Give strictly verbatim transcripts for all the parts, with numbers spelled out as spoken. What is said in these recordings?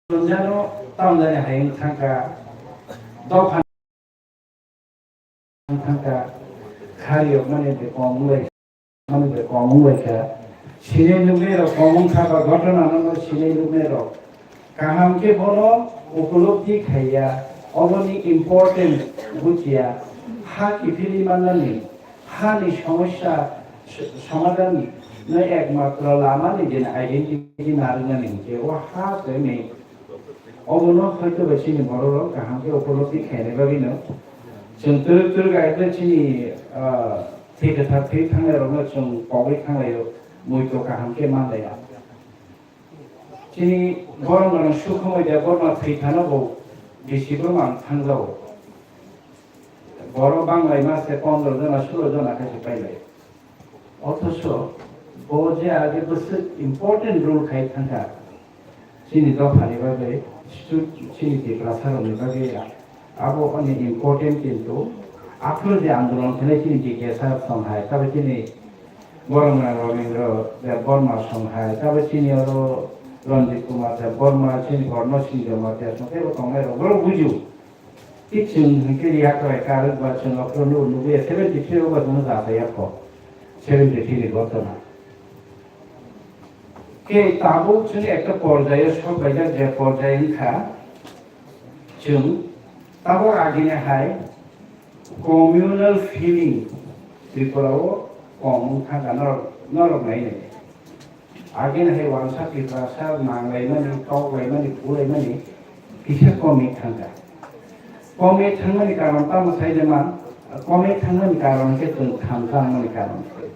Dunjano tamjani hai wng thangkha, dopha wng thangkha, khariyok mani de kong wng lai, mani de kong wng lai kha. Sinai nuknai rok kong wng kha ba ghotona no sinai nuknai rok. Kaham khe bono upolobdi khaiya, oboni important buchiya, ha kiphilwi mannani, hani somosya s-, somadhan no ekmatro lama ni din identity narwknani hinkhe o ha se ni. Obono hoito bai chini borok rok kaham khe upolobdi khainai bagwi no chwng twrwk twrwk aitwi chini, ah, thwi kwthar thwi thangnai rok no chwng kogwi thanglaio, muitu kaham khe manlaiya. Chini borok no sukhumui de borok no thwi thano bo bisi borok ang thangjago. Borok banglaima se pondro jona, sulo jona khe se pailai. Othocho bo je age bwswk important role khai thangkha chini dophani bagwi, stu-, chini Tiprasa rokni bagwi abo oni important, kintu aphuru je andolon khlai chini D K sir song hai, tabo chini Boromra Rabindra Debbarma song hai, tabo chini oro Ranjit Kumar Debbarma, chini Borno Singh Jamatia song teibo tongnai rok, borok buju. Kiching hinkhe riya kwlai karwk ba chwng aphuru nugo nugo ya seventy three o ba chwng jacha ya kho. Seventy three ni ghotona. Khe tabuk chwng ekta porjaio sok laijak, je porjai wngkha chwng tabuk agini hai communal feeling Tripura o kom wngkha norok, norok nai nai. Agini hai uansa Tiprasa nanglaimani, toklaimani, phulaimani kisa komwi thangkha. Komwi thangmani karon tamo sai de man, komwi thangmani karon khe chwng thamsa wngmani karon se.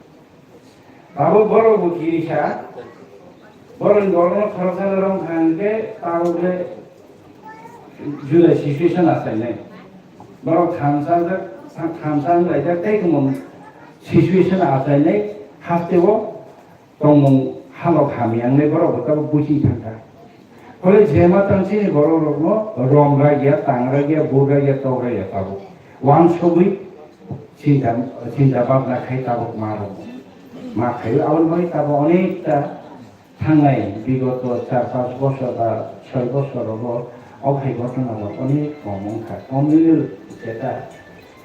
Tabuk borok bo kirisa, borokni borokno khoroksa rong thang khe tabuk le juda situation achainai. Borok thamsa, thamsa wnglaijak tei tongmung situation achainai hasteo tongmung halok hamya wngnai borok bo tabuk buchi thangkha. Hole jema tang chini borok rokno rom ragya, tang ragya, bur ragya, tok ragya tabuk. Wansugwi chinta, chinta bhabna khai tabuk ma rok. Ma khai aboni bagwi tabuk onekta thangnai bigoto char panch bosor ba soi bosor rogo o hai ghotona rok onek kom wngkha. Communal jeta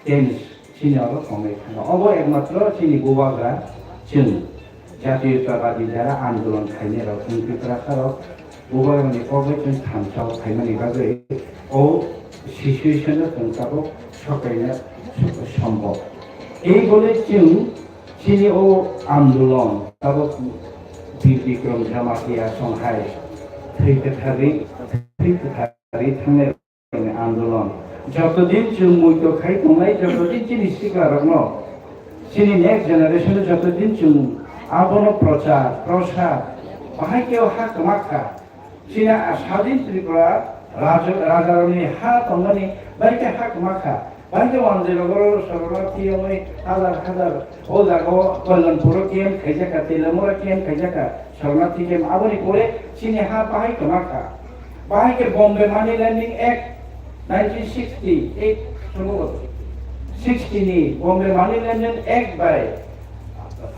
tense chini oro tongwi thangkha. Obo ekmatro chini bubagra chwng jatiyotabadi jara andolon khainai rok chwng Tiprasa rok bubagrani kok bai chwng thamsa o khaimani bagwi o situation o chwng tabuk sokaina sombok. Ei bole chwng chini o andolon tabuk Bir Bikram Jamatia song hai thwi kwtharwi, thwi kwtharwi thangnai andolon. Joto din chwng muito khai tongnai, joto din chini sikla rokno, chini next generation joto din chwng abono prochar, prosar, bahai khe o ha kwmak kha. Chini a sadin Tripura raja, rajarokni ha tongmani bahai khe ha kwmak kha. Bahai khe wanjwi rogoro sorona thiyongwi hazar hazar o jaga o Kalyanpuro camp khaijak kha, Telamura camp khaijak kha, sorona thi camp. Aboni pore chini ha bahai kwmak kha. Bahai khe Bombay Money Lending Act nineteen sixty-eight, সম্ভবত sixty ni Bombay Money Lending Act bai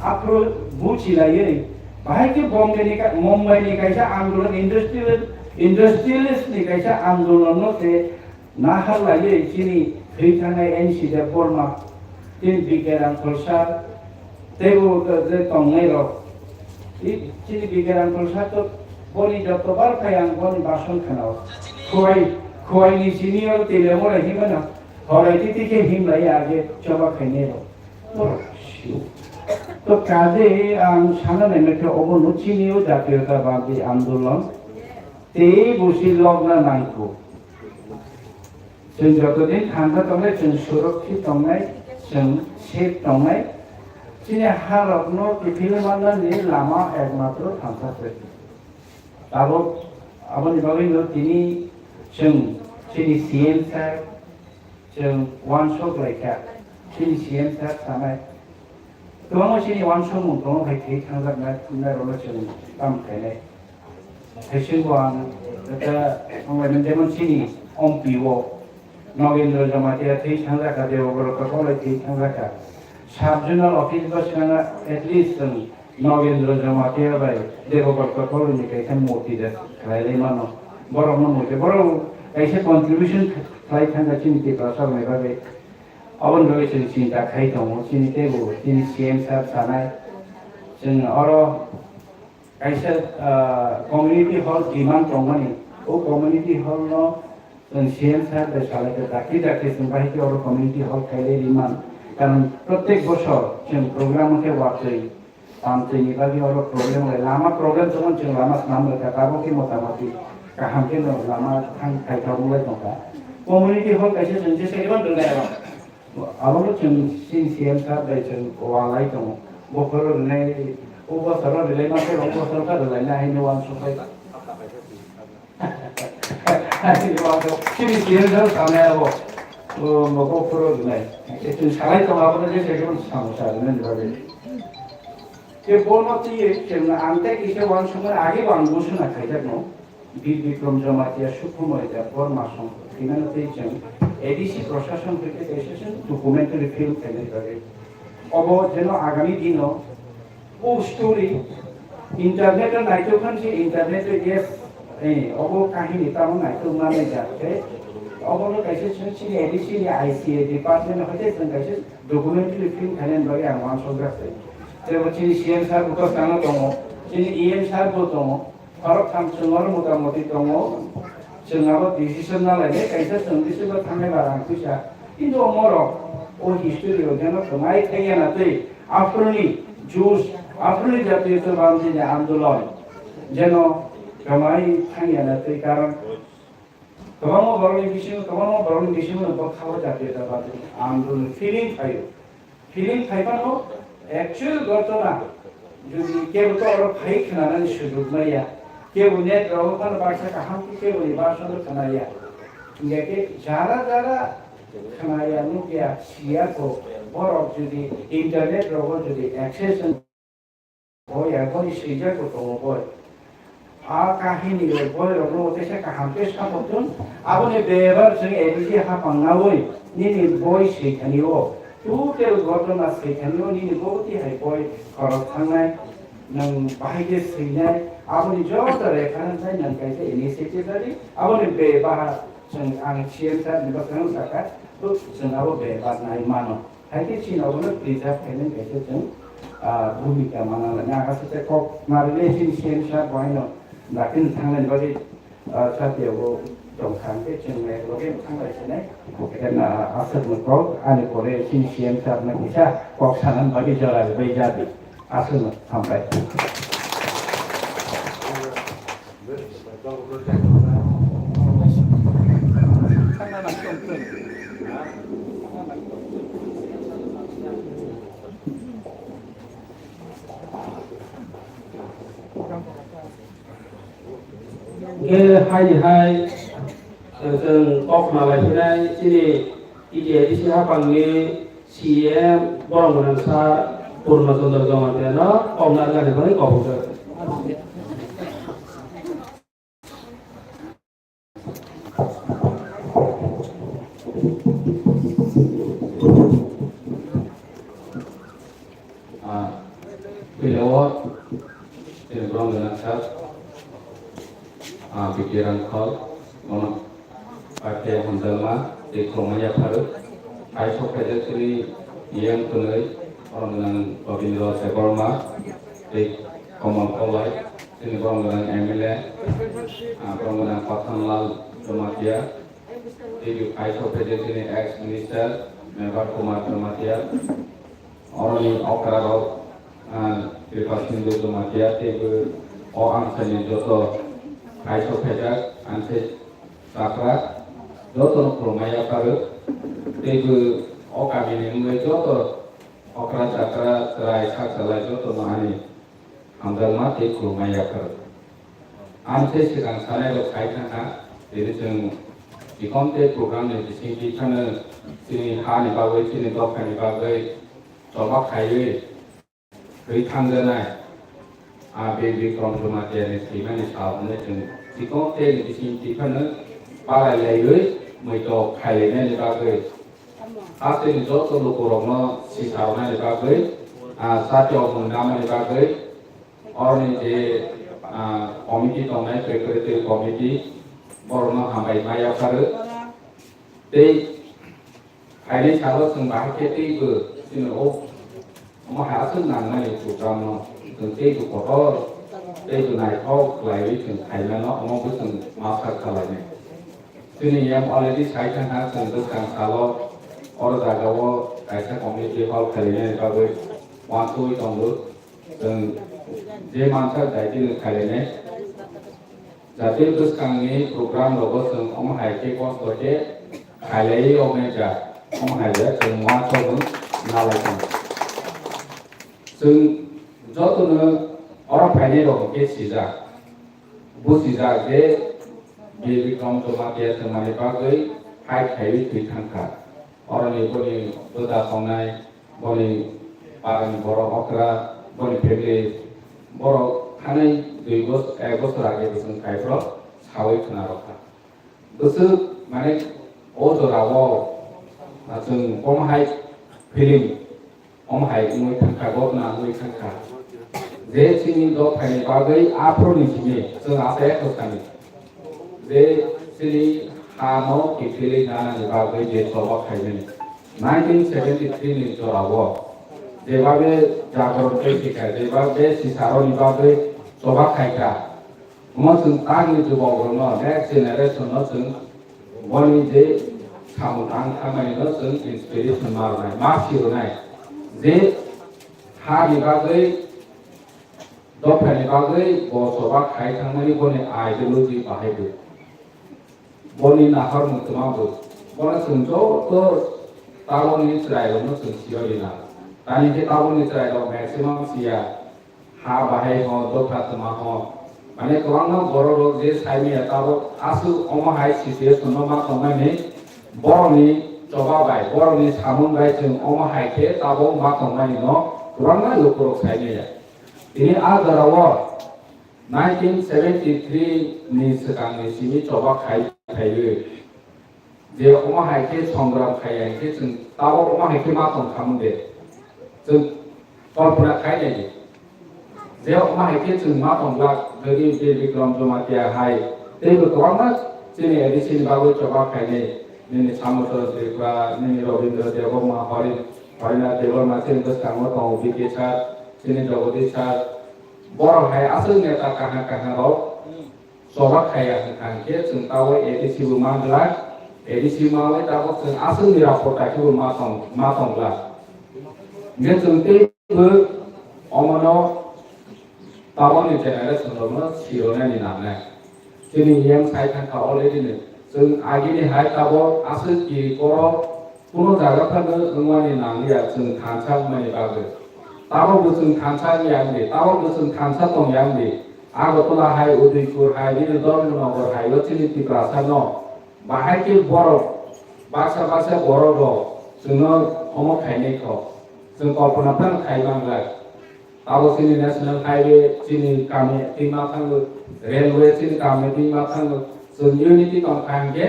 aphuru buchi laiwi, bahai khe Bombay ni ka-, Mumbai ni kaisa andolon, industrial, industrialist ni kaisa andolon no se nahar laiwi chini thwi thangnai N C Debbarma, chini B K Rangkhol sir, teibo je tongnai rok. I chini B K Rangkhol sir to boni joto bar phai ang boni bason khana o. Khwai, khwai ni senior tile mora himano. Horai titi khe him lai age choba khainai rok. Borok siu. To kaje ang sana nai mekhe obo no chini o jatiyotabadi andolon. Tei busi logna nangkuk. Chwng joto din thansa tongnai, chwng surokkhi tongnai, chwng safe tongnai. Chini ha rokno kiphilwi mannani lama ekmatro thansa se. Tabuk aboni bagwi no tini chwng chini C M sir, chwng uansuk lai kha, chini C M sir sanai. Kwbangma chini uansukmung tongo, hai thwi thangjaknai, thumnai rokno chwng tamo khainai. Hai chwngbo ang khe, ang bai jemon chini M P o, Nogendra Jamatia thwi thangjakha, Debabrata Koloi thwi thangjakha. Sub zonal office bo swkang at least chwng Nogendra Jamatia bai Debabrata Koloi ni kaisa murti da khlai lai mano. Borokno mui khe borok kaisa contribution khlai thangkha chini Tiprasa rokni bagwi. Aboni bagwi chwng chinta khai tongo, chini teibo chini C M sir sanai. Chwng oro kaisa, ah, community hall demand tongmani, o community hall no chwng C M sir bai salai kha, dakti dakti chwng bahai khe oro community hall khailai rimani. Karon protek bosor chwng program khe watwi tamtwi ni bagwi oro problem lai, lama problem tongmani, chwng lama swnam lai kha, tabok khe motamoti kaham khe no lama thang khai thok wng lai tong kha. Community hall kaisa chwng jesa khe mano rwnai aro. Abono chwng chini C M sir bai chwng walai tongo. Bokhoro rwnai, o bosoro rwlai ma khe, o bosoro khe rwlaina haino uansuk bai. Chini C M sir sanai abo, o, bokhoro rwnai. Chwng salai tongo, abono jesa khe mano samosa rwnai ni bagwi. Khe bono twiwi chwng ang tei kisa uansukmani age bo ang gosona khaijakno. Bir Bikram Jamatia, Sukhumoi Debbarma song thwimano tei chwng A D C Prashason hwnkhe kaisa chwng documentary film khainai bagwi. Obo jeno agami dino o story internet-o naitokha se internet-o yes, eh, obo kahini tamo naitokma nai jak khe obono kaisa chwng chini A D C ni I C A department hwnkhe chwng kaisa documentary film khainani bagwi ang uansukjak se. Tei bo chini C M sir bo kwchangno tongo, chini E M sir bo tongo. Khoroktham chwng oro motamoti tongo, chwng abo decision na lainai, kaisa chwng bisingo thangnai ba rang puisa. Kintu omorok o history o jeno kwmai thangya na twi, aphuruni Jews, aphuruni jatiyotabadini andolon jeno kwmai thangya na twi, karon kwbangma borokni bisingo, kwbangma borokni bisingo bwkha o jatiyotabadini andolon feeling phaio. Feeling khai phano actual ghotona jodi kebo to oro phai khwnanani sujug maya, kebo net rogo phano baksa kaham khe kebo ni baksa no khwnaya. Hingkhe jara jara khwnaya nukya siya kho borok jodi internet rogo jodi access Boi ya, boi swijak bo tongo boi. A kahini rok boi rok no teisa kaham khe satok tun. Aboni bebar chwng A D C hapang nawi nini boi swithani o. Total ghotona swithani o nini boti hai boi khorok thangnai. Nwng bahai khe swinai. Aboni joto reference nai nwng kaisa initiative radi. Aboni bebar chwng ang C M sir ni bwkhano sakha. Chwng abo bebar nai mano. Hai khe chini obono preserve khainani kaisa chwng, ah, bhumika mana laina. Ang aswk khe kok narwkle chini C M sir bo haino dakti thangnani bagwi, ah, satya bo tongkha, hwnkhe chwng nai loge thanglai sinai. Ekheno, ah, aswkno kok ani pore chini C M sir no kisa kok sanani bagwi jora rwbai jadi. Aswkno hambai. Hwnkhe haini hai, eh, chwng kok malai phinai chini T T A D C haphangni C M borok gwnang sa Purno Chandra Jamatia no kok narwknani bagwi kobok jak. Ah, puila o chini borok gwnang sa, ah, B K Rangkhol, bono Paithago hamjakma tei khulumma yapharwi. Hai sok phaijak chini yang twnwi borok gwnang Gobindra Debbarma tei Komal Kolai, chini borok gwnang M L A, ah, borok gwnang Pathanlal Jamatia, tei hai sok phaijak chini ex minister Mevar Kumar Jamatia. Oroni okrarok, ah, Kripa Sindhu Jamatia teibo o amchaini joto hai sok phaijak amchai chakra jotono khulumma yapharwi. Teibo o kamini wngwi joto okra chakra chwrai sak chalai jotono ani hamjakma tei khulumma yapharwi. Amchai swkang sanai rok khai thangkha, tini chwng Chikonte program ni bisingtwi phano chini hani bagwi, chini dophani bagwi choba khaiwi thwi thangjanai. A B Bikram Jamatia ni thwimani sal hwnwi chwng Chikonte ni bisingtwi phano palai laiwi muitok khailainani bagwi Hasteni joto lukurokno sisarnani bagwi, ah, satya mung namani bagwi, oroni je, ah, committee tongnai, preparatory committee, borokno hambai ma yapharwi. Tei phainai salo chwng bahai khe teibo chini o omo hai aswk nangmani program no chwng teibo kotor teibo naithok khlaiwi chwng khaimano omo bo chwng ma sak khlainai. Chini M already sai thangkha chwng bwskang salo oro jagao kaisa community hall khailainani bagwi uansugwi tongo. Chwng je mansa daitino khailainai. Jate bwskangni program rogo chwng omo hai khe kosto khe khailaiwi ongya ja, omo hai ja chwng uansugwi nalai tongo. Chwng jotono oro phainai rok khe sijak. Buchijak je Bir Bikram Jamatia thwngmani bagwi hai khaiwi thwi thangkha. Oroni boni bwda tongnai, boni parani borok okra, boni family borok thanai dui bos-, ek bosor age bwswng kaiphro sawi khna rwkha. Bwswk mane o jorao, ah, chwng omo hai feeling, omo hai wngwi thangkha, gotna wngwi thangkha. Je chini dophaini bagwi aphuruni simi chwng asa ekho sani. Je chini hano kiphilwi nanani bagwi je choba khaimani. Nineteen seventy-three ni jorao jebabe jagoron tei sikha, jebabe sisaroni bagwi choba khaikha. Omo chwng tangni jubokrokno, next generation no chwng boni je samung tang thangmani no chwng inspiration ma rwnai, ma si rwnai. Je hani bagwi, dophani bagwi bo choba khai thangmani boni ideology bahai bo. Boni naharmung twma bo. Bono chwng joto tabokni chwrairokno chwng siyo rina. Tani khe tabokni chwrairok maximum siya. Ha bahai ho, dopha twma ho. Mane kwbangma borok rok je saimaya tabok aswk omo hai situation no ma tongmani, borokni choba bai, borokni samung bai chwng omo hai khe tabok ma tongmani no kwbangma lukurok saimaya. Tini a jorao nineteen seventy-three ni swkangni simi choba khai khaiwi je omo hai khe songram khaiya hinkhe chwng tabok omo hai khe ma tong khamung de? Chwng kolpona khai nai di. Je omo hai khe chwng ma tong glak, jodi Bir Bikram Jamatia hai teibo kwbangma chini A D C ni bagwi choba khainai, nini Samuchara Tripura, nini Rabindra Debbarma, Hari-, Harinath Debbarma, chini bwskango tongo B K sir, chini Jagadish sir, borok hai aswk neta kaham kaham rok choba khaiya hwnkha hinkhe chwng tabok A D C bo man glak, A D C mawi tabok chwng aswk nirapota khe bo ma tong, ma tong glak. Hinkhe chwng teibo omono tabokni generation rokno sironani nangnai. Chini E M sai thangkha already no. Chwng agini hai tabok aswk kiri koro kuno jaga phano wngmani nangliya chwng thansa wngmani bagwi. Tabok bo chwng thansa wngya wngdi, tabok bo chwng thansa tongya wngdi. Agartala hai, Udaipur hai, nini Dharmanagar hai o chini Tiprasa no bahai khe borok, baksa baksa borok rok chwngno omo khainai kho. Chwng kolpona phano khai manglak. Abo chini national highway, chini kami tingma thango, railway chini kami tingma thango. Chwng unity tong kha hinkhe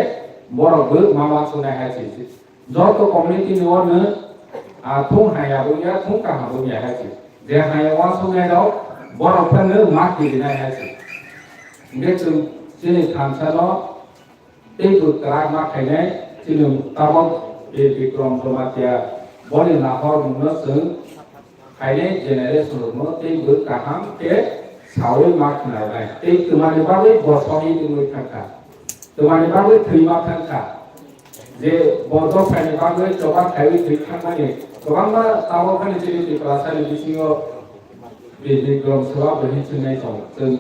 borok bo ma uansuknai hai se. Joto community ni o nw, a, thung hai abo ya, thung kaham bo ya hai se. Je hai uansuknai rok borok phano ma kirinai hai se. Hinkhe chwng chini thansa no tei bo kwrak ma khainai chini tabok Bir Bikram Jamatia boni nahor mungno chwng khainai generation rokno tei bo kaham khe sawi ma khwnarnai. Tei twmani bagwi bo sohid wngwi thangkha. Twmani bagwi thwi ma thangkha. Je bo dophaini bagwi choba khaiwi thwi thangmani kwbangma tabok phani chini Tiprasani bisingo Bir Bikram Seba bo hinswngnai tongo. Chwng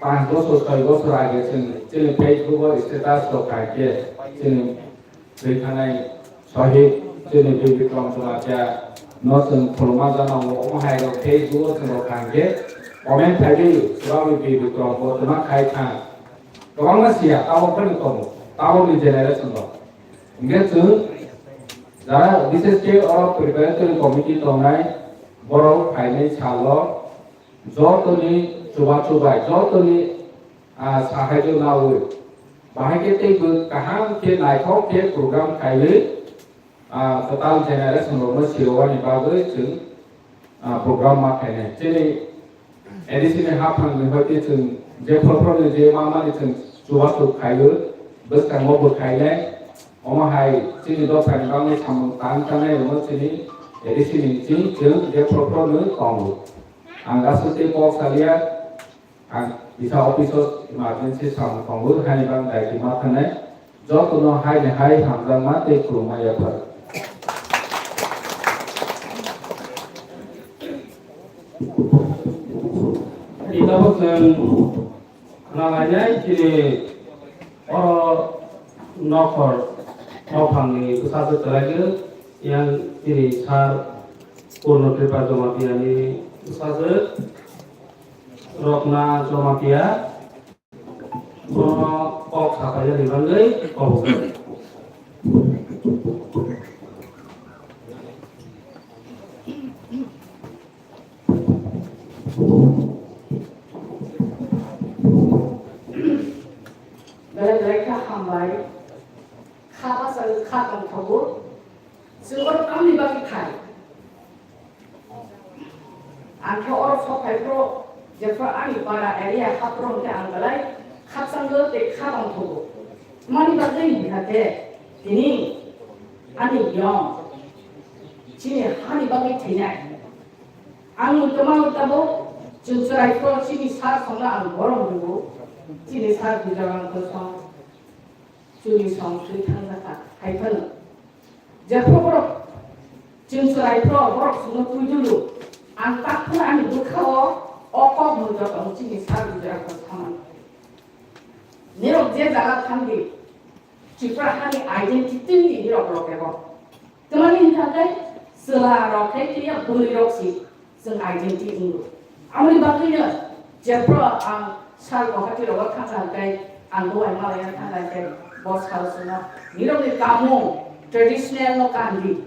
Panch bosor, soi bosor age chwng chini Facebook o status rok kha khe chini thwi thanai sohid chini Bir Bikram Jamatia no chwng khuluma jana o, omo hai rok Facebook o chwng rok kha khe comment khai di, swrang ni Bir Bikram bo twma khai kha. Kwbangma siya tabok phano tongo, tabok ni generation rok. Hinkhe chwng jara bishesh khe oro preparatory committee tongnai borok phainai salo jotoni chubachu bai, jotoni, ah, sahaijo nawi. Bahai khe teibo kaham khe naithok khe program khaiwi, ah, kwtal generation rokno sirowani bagwi chwng, ah, program ma khainai. Chini A D C ni haphang ni hoite chwng Je phoro phoro ni je ma mani chwng chubachu khaio, bwskango bo khainai, omo hai chini dophani bagwi samung tang tangnai omo chini A D C ni chwng chwng je phoro phoro ni tongo. Ang aswk tei kok salia, ang kisa office o emergency samung tongo, haini bagwi daiti ma thangnai. Jotono hai ni hai hamjakma tei khulumma yaphar. Tabuk chwng khna lainai chini oro nokhor nophangni bwsajwk kwlaio, yang chini sir Purno Tripura Jamatia ni bwsajwk Rokna Jamatia. Bono kok sapaina ni bagwi kobok. Belai belai kha hambai. Kha bachai kha tongthogo. Chwng oro tamni bagwi phai. Ang khe oro sok phai phro, jephru ani para area haphro hwnkhe ang belai khakchanggo tei kha tongthogo. Mani bagwi hwnkha khe tini ani yong chini hani bagwi thwinai. Ang mwtama mwtabo chwng chwrai phro chini sir songno ang borom rwo, chini sir Bijoy Rangkol song. Chwngni song thwi thangjakha, hai phano. Jephru borok chwng chwrai phro borok chwngno twi dulu. Ang tak phano ani bwkha-o o kok mung joto chini sir Bijoy Rangkol samani. Nirok je jaga thangdi, Tripura hani identity ni nirok rok ebo. Tamani hwnkha khe chwla rok khe phiya bwrwi rok si chwng identity wngo. Aboni bagwino jephru ang sal Guwahati rogo thangkha hwnkhe ang Dubai malaya thangkha hwnkhe bo sal chwngno nirokni kamung traditional no kandi.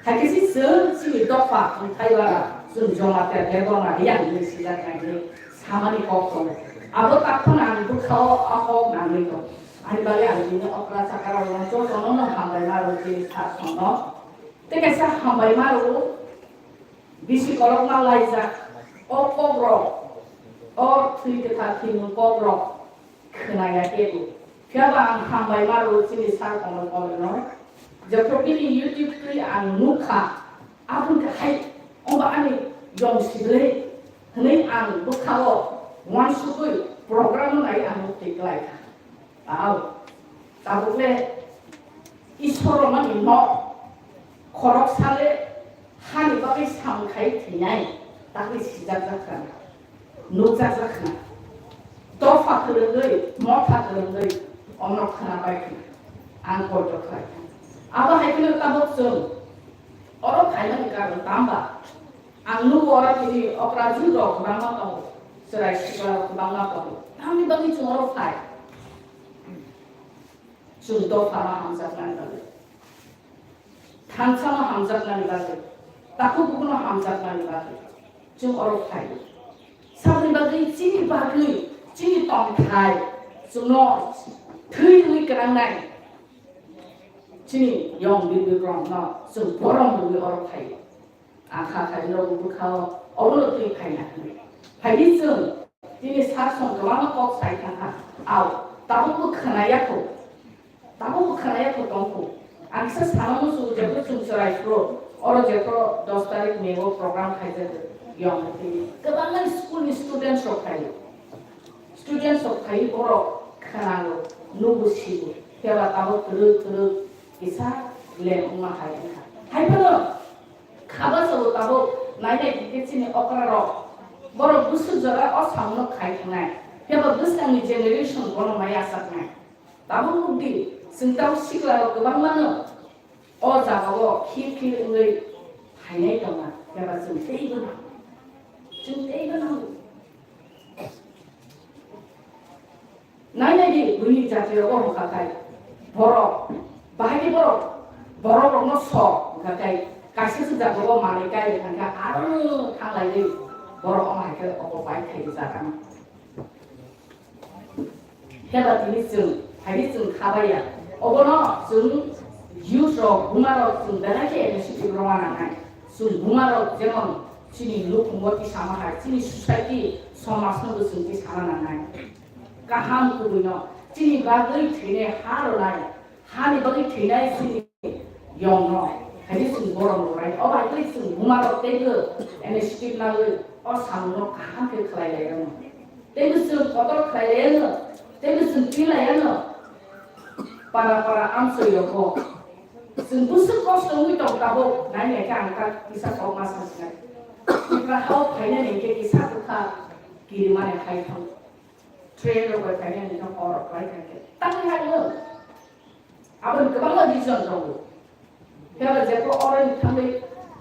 Hakhe si chwng chini dopha wngthai bara chwng Jamatia Debbarma Reang hinwi sijak nai hinwi samani kok tongo. Abo tak phano ang bwkha-o a kok nangwi tongo. Ani bagwi ang bini okra chakra rok jotono no hambai ma rw chini sar songno. Tei kaisa hambai ma rw bisi kolokma laijak o kok rok, o thwi kwthar thwimung kok rok khwnaya kebo. Phiya ba ang hambai ma rw chini sar Komol Kolino. Jephru bini YouTube twi ang nukha, aboni khe hai ongba ani yong sible hwnwi ang bwkha-o uansugwi program-o nai ang nuk twi klai kha. Tao, tabukle Ishwar romani nok khorok sale hani bagwi samung khai thwinai takni sijakjak khna, nukjakjak khna. Dopha kwrwngwi, motha kwrwngwi omno khna bai khna. Ang poito khlai kha. Abo hai kheno tabuk chwng oro phaimani karon tamba? Ang nugo oro tini okra jwk rok kwbangma tongo, chwrai sikla rok kwbangma tongo. Tamni bagwi chwng oro phai? Chwng dophano hamjaknani bagwi, thansano hamjaknani bagwi, takhuk bukhukno hamjaknani bagwi chwng oro phai. Saboni bagwi chini bagwi chini tongthai chwngno thwi rwui kwnangnai chini yong bibirokno chwng borom rwui oro phai. Ang kha kha nirok bwkha-o obono twi phaina hwnwi. Phaidi chwng tini sar song kwbangma kok sai thang kha. Au, tabukbo khwnaya kho. Tabukbo khwnaya kho tong kho. Ang kisa sana musu jephru chwng chwrai phuru, oro jephru dos tarik May o program khaijak yong twi. Kwbangma school ni students rok phaio. Students rok phai borok khwnango, nugo sigo. Phiya ba tabuk kwrwk kwrwk kisa lem wngma hai wngkha. Hai phano Khabasao tabuk nainai hwnkhe chini okra rok. Borok bwswk jora o samungno khai thangnai. Phiya ba bwskangni generation bono mai achaknai. Tabuk nukdi, chwng tabuk sikla rok kwbangmano o jagao khir khir wngwi phainai tongma. Phiya ba chwng teibo nango. Chwng teibo nango. Nai nai di, buini jati rogo hwnkha khai borok, bahai khe borok, borok rokno so hwnkha khai kaisa se jati rogo manwi kai hwnkha khe aro thanglai di, borok omo hai khe obo bai khai rijak ano. Phiya ba tini chwng, hai khe chwng kha baiya. Obono chwng youth rok, buma rok chwng belai khe initiative rwna nangnai. Chwng buma rok jemon Chini nukhungo tisama hai, chini society, somajno bo chwng tisana nangnai. Kaham kubuino chini bagwi thwinai ha rwnai, hani bagwi thwinai chini yongno, haini chwng borom rwnai. O bai tei chwng bumarok teibo initiative nagwi o samungno kaham khe khlai lai rwno. Teibo chwng kotor khlai lai rwno, teibo chwng twi lai rwno. Para para amchoi rokbo chwng bwswk kosto wngwi tong tabuk, nai nai khe ang tak kisa kok ma sa sinai. Tipra hao phainani hwnkhe kisa bwkha kirimani hai thang. Train rok bai phainani hwnkhe hor rok bai thang khe tangwi hai wng. Aboni kwbangma reason tongo. Phiya ba jepho oro ni thangwi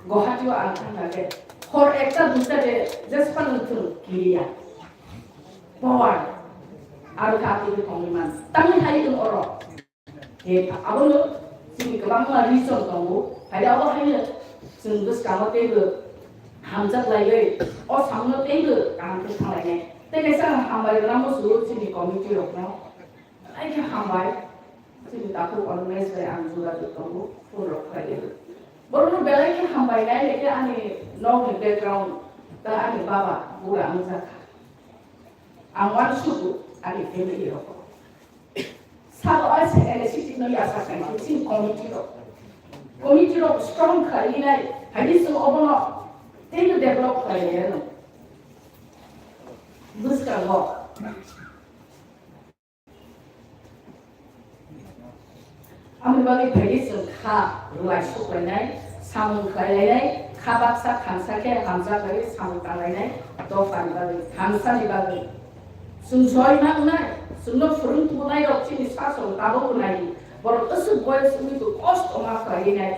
Guwahati o ang thang kha khe hor ekta duita de jesphano thwng kiriya. Power aro kha tini thongwi man. Tangwi hai wng oro. He, abono chini kwbangma reason tongo. Hai abo haino chwng bwskango teibo hamjak laiwi, o samungno teibo kaham khe thang lainai. Tei kaisa ang hambai rwna muchungo chini committee rokno. Belai khe hambai. Chini takhuk organize bai ang jogajog tongo, phone rok khlai laio. Borokno belai khe hambai nai, hai khe ani nokni background, ta ani baba, bura wngjak kha. Ang uansugo ani family rok. Sabo o se initiative no yasa kha khe chini committee rok. Committee rok strong kha rinai, hai se obono teibo develop khlai lainai. Bwskango. Aboni bagwi phaidi chwng kha rwlai suklainai, samung khlailainai, kha baksa thansa khe hamjak bai samung tanglainai, dophani bagwi, thansani bagwi. Chwng soi ma wngnai, chwngno phwrwng tubunai rok chini sasong tabuk wnai, borok aswk boyos wngwi bo kosto ma khlaiwi nai.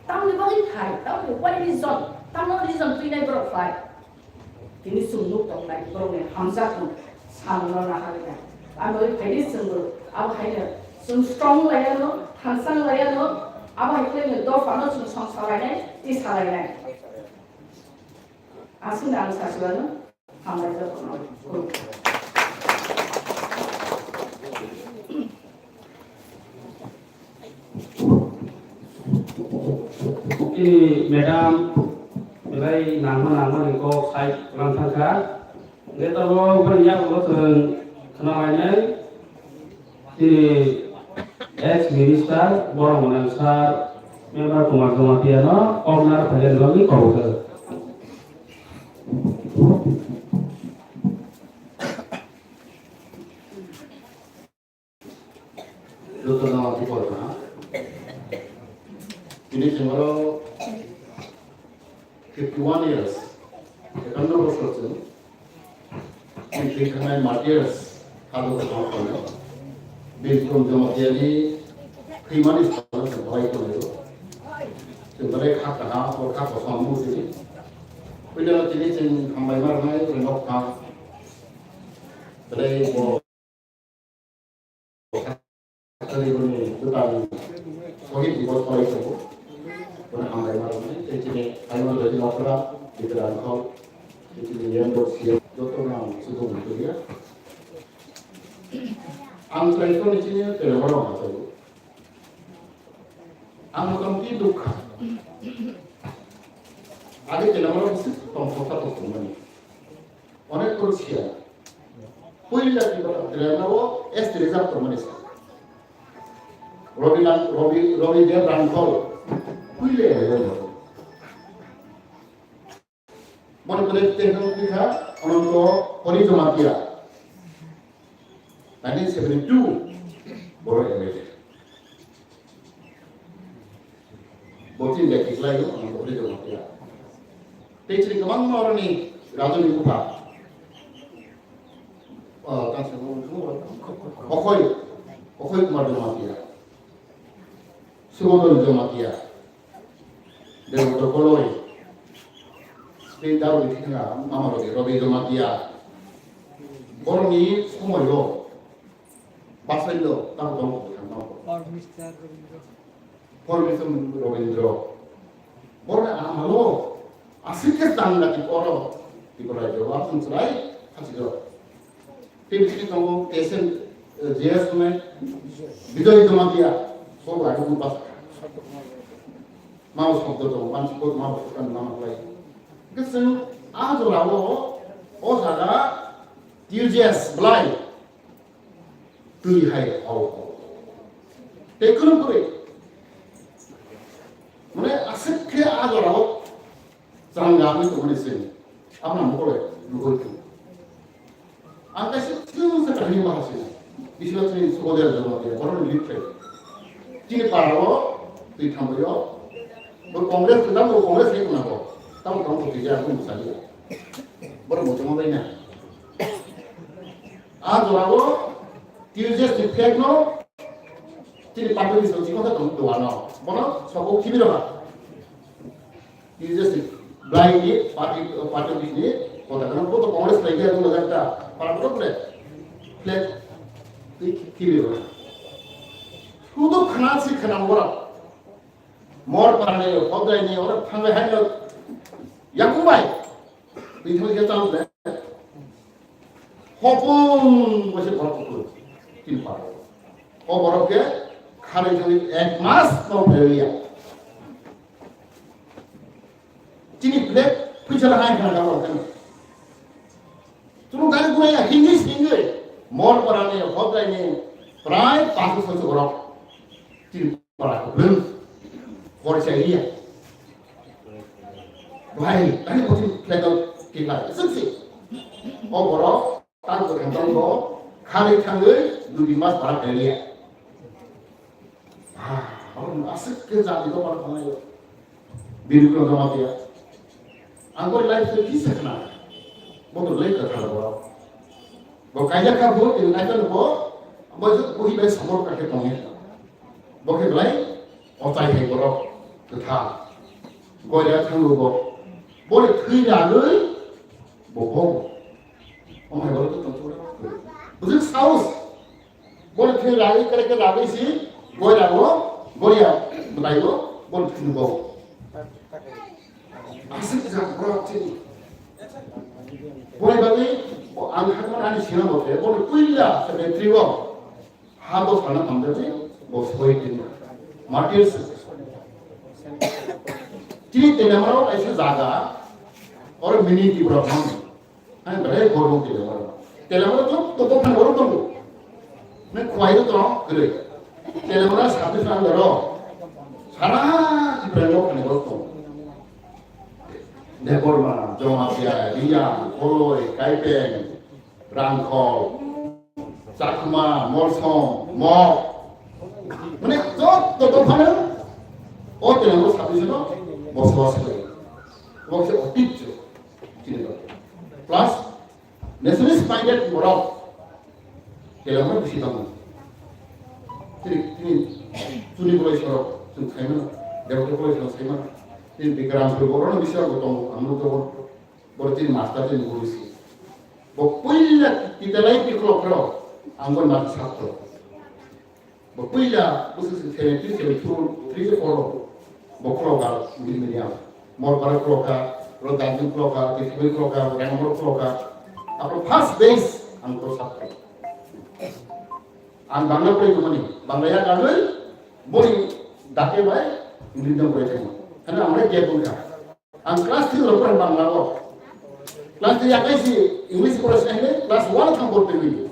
Tamni bagwi khai, tamni why reason, tamno reason twinai borok khai. Tini chwng nuk tongnai borokni hamjakmung samungno naharwi nai. Ang bai phaidi chwngbo abo haino chwng strong laiano, thansang laiano, abo hai khe dophano chwng song salainai, twi salainai. Aswkno ang sasiwano hambai jotono. Chini madam belai nangma nangma ni kok sai lang thang kha. Hwnkhe tabuk bini yago chwng khna lainai chini ex minister borok mwnang sir member Kumar Jamatia no kok nar phailaini bagwi kok rwkha. Jotono tubor na. Tini chwng oro fifty one years, ekanno bosor chwng. Tini thwi thangnai martyrs, kado kado kono. Bini chwng Jamatia ni thwimani salo chwng belai tongo. Chwng belai kha kaham, hor kha kosom nung tini. Puila tini chwng hambai ma rwnai, chwng nok kha. Belai bo Bini bwtang Sohid Diwas palai tongo. Bono hambai ma rwnai, tei chini Ayman Dodi Nokra, Bidra Angkhol, tei chini Yendo C M, joto no ang chubung twiya. Ang trai phone chini Telemara ma taibo. Ang motamoti dukha. Age Telemara bisi tong kotha tong tongmani. Onek khorok siya. Puila Tripura, Tripura o S T reserve tongmani sa. Robi Lan-, Robi, Robi Dev Rangkhol. Puila ya ya. Moni kore te hong kha, Ananto Hori Jamatia. Nineteen seventy-two, Boro M L A. Bo chini bai tiklai o, ang bo hori joma kya. Tei chini kwbangma oroni rajoni bupha. Ah, tang sa bo, Okhoi, Okhoi Kumar Jamatia. Subodon Jamatia. Debotro Koloi. Tei daro ni thikna mama Robi, Robi Jamatia. Boroni somoyo. Basaino tamo tong ko thang tong ko. Prime Minister Robindra. Prime Minister Robindra. Borna amalo asike tang lagi oro. Di korai jo, asung serai, hati jo. Tim sini tongo K S M, eh, J S mai. Bijoy Jamatia. So lagi pun pas. Mau sabdo tongo, mansi ko mau kan nama lai. Chwng a jorao o jaga T J S belai twi hai hau hau. Tei kwrwng kwrwi. Mane aswk khe a jorao chwng gami tongmani se. Abna mokole lugoi tu. Ang kaisa chwng se kahini bahasa. Biswa chini Sukhdev Jamatia, borok ni lead khai. Chini para o, twi thambai o. Bo Congress, tamo Congress ni kuna bo. Tamo tamo twi ja, bo musali. Borok mo tamo bai na. A jora o, T J S ni flag no, chini party ni so chikon sa tong duwa no. Bono, so bo kimi roha. T J S ni, belai ni party, party office ni kota kana bo to Congress lai khe dua hajar ta para kotor kore flag twi khibi ro. Sudo khana si khana ora. Mor para ni, hodai ni, ora thangai hai no. Yakubai. Twi thang khe chang le. Hopung bo se borok kuphur tin paro. O borok khe kharwi thangwi ek mas no phailiya. Chini plate phuisa la hai khana borok khe. Chunu gari guraya hingwi singwi mor para ni hodai ni prai pasu soisu borok. Chini para kuphur. Korsa area. Bahai, tani kochi flag out kikla, siksi. O borok, tang ko thang tang ko, khari thangwi, dui tin mas para phailiya. Ah, abo aswk khe jati ko para phailai. Bini ko jama tiya. Ang ko life se kisa khna. Bo to late ka thar borok. Bo kaijak kha bo, tini kaijak bo, bo je buhi bai support ka khe tongya. Bo khe belai ochai hai borok kwthar. Goya thango bo. Bo ni thwi ragwi bo bo. Omo hai borok to tong thura. Bujik saus. Bo ni thwi ragwi kare kare ragwi si goya go, goya belai go, bo ni thwi bo. Aswk jak borok chini. Boni bagwi bo ang hakmani ani sinambo khe, boni puila secretary o ha bo sana tangjawi bo soi tini. Martyrs. Chini Telemara o kaisa jaga, oro mini Tipra Moni. Ani belai gormo Telemara. Telemara to, to, to, to, to, to. Nang khwlai do tong kwrwi. Telemara sub division under o sara Tipra o khani borok tong. Debbarma, Jamatia, Reang, Kholoi, Kaipeng, Rangkhol, Chakma, Molsom, Mok. Mane jotto dophano o Telemara sub division o bosobas khlai. Bo khe otitjo. Chini ba. Plus, nationalist minded borok Telemara bisi tongo. Tini, tini, Chuni Koloi sorok, chwng saimano, Debate Koloi sorok saimano. Tini Bikram Koloi borokno bisi abo tongo, ang nukjago. Borok tini master tini guru si. Bo puila kitalai piklok rok, ang bo masa satro. Bo puila bwswk se seventy, seventy-two, three, four rok. Bo khulokha English medium. Morpara khulokha, ro Darjing khulokha, Tisibui khulokha, Rengmor khulokha. Abo first base ang to satro. Ang Bangla pori kumani, Bangla ya kagwi, bori dake bai, English medium pori thangma. Hana ang gap wngkha. Ang class three rok pore Bangla o. Class three yakai si English pore se hile class one thang pore pegwi.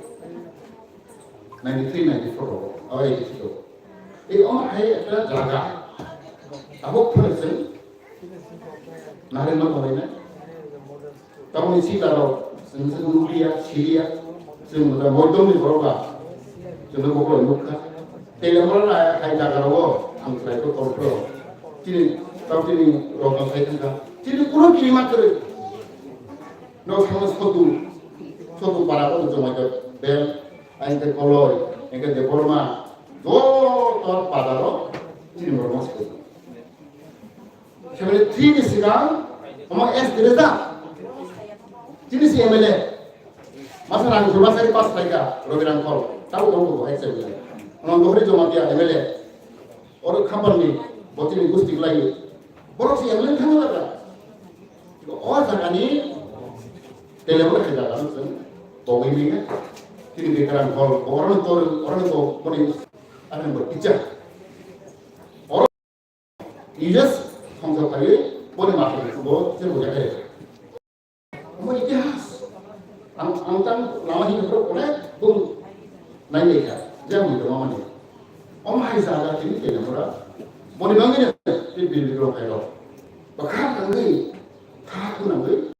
Ninety three, ninety four rok, o eighty three rok. Ei o hai ekta jaga. Abo phone se. Nare ma kore na. Tamoni sita rok, chwng se nukliya, siliya. Chwng da moidom ni borok ba. Chwng bo koi nukha. Telemara hai jaga rogo ang khlai ko tongphro. Chini, tamo chini rok ang sai thangkha. Chini kuno kiri ma kwrwi. No thangno sotu, sotu para ko jomai ko bel, ang te Koloi, ang te Debbarma, joto para ro chini borok ma sotu. Seventy three ni sigang, omo S Teresa. Chini si M L A. Masa rang juma sari pas laika, Robi Rangkhol. Tau tong ko, ex M L A. Omo Dohri Jamatia M L A. Oro khapan ni, botini gusti klai. Borok si M L A thang laga. O jaga ni, tele borok hai jaga ni, tong ini ya. Chini Bikram Hall, oro ni tor, oro ni to, boni, ano bo teacher. Yes, thongsa phaiwi boni masa bo se bo jakhe. nailai kha, je ang tongma mani. Om hai jaga tini kena mura. Boni bangwi ni tini bini bini rok hai rok. Bakha tangwi, kha khunangwi.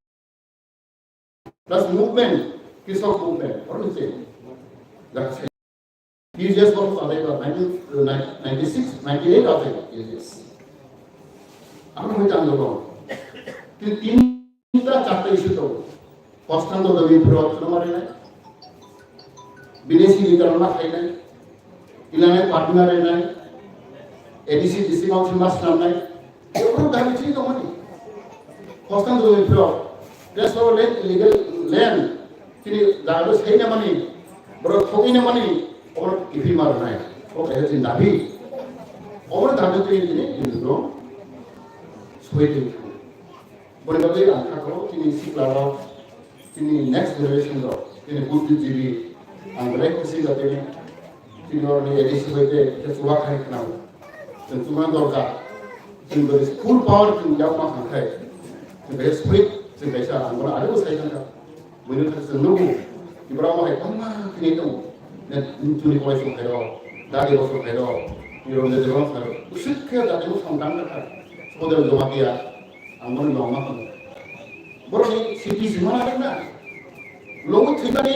Plus movement, Krishok movement, oro ni se. Jaga se. T G S boro salai ba nineteen, ninety-six, ninety-eight salai ba T G S. Ang hoi tang do. Tin, tinta charta issue to. Hostang do do bini bini rok khunamari nai. Bini si ni tarana khai nai. Ilana partner nai. A D C, D C council mas nam nai. Ebro dabi chini tongmani. Hostang do bini bini rok. Just for land, illegal land. Chini jaga do sei na mani. Boro thogwi na mani. Obro ipi mar nai. O kaisa chini dabi. Obro dabi chini chini bini bini rok. Soi tini. Boni bagwi ang kha kho, chini sikla rok, chini next generation rok, chini buddhijibi, ang belai khusi jatini, chini oroni A D C bai khe, khe chuba khai khna, chwng chuba dorkar, chini bagwi full power chwng yak ma thang khai, chwng belai sweet, chwng kaisa ang bono ari bo sai thang kha. Buini thani chwng nugo, Tripura o hai bangma khe tongo. Ne chini kolai song khairo, dadi rok song khairo, nirok ne jebon khairo. Usik khe dadi rok song dang kha. Sodel Jamatia, ang bono nong ma khamu. Borok ni C P C mana kha na. Logo thimani,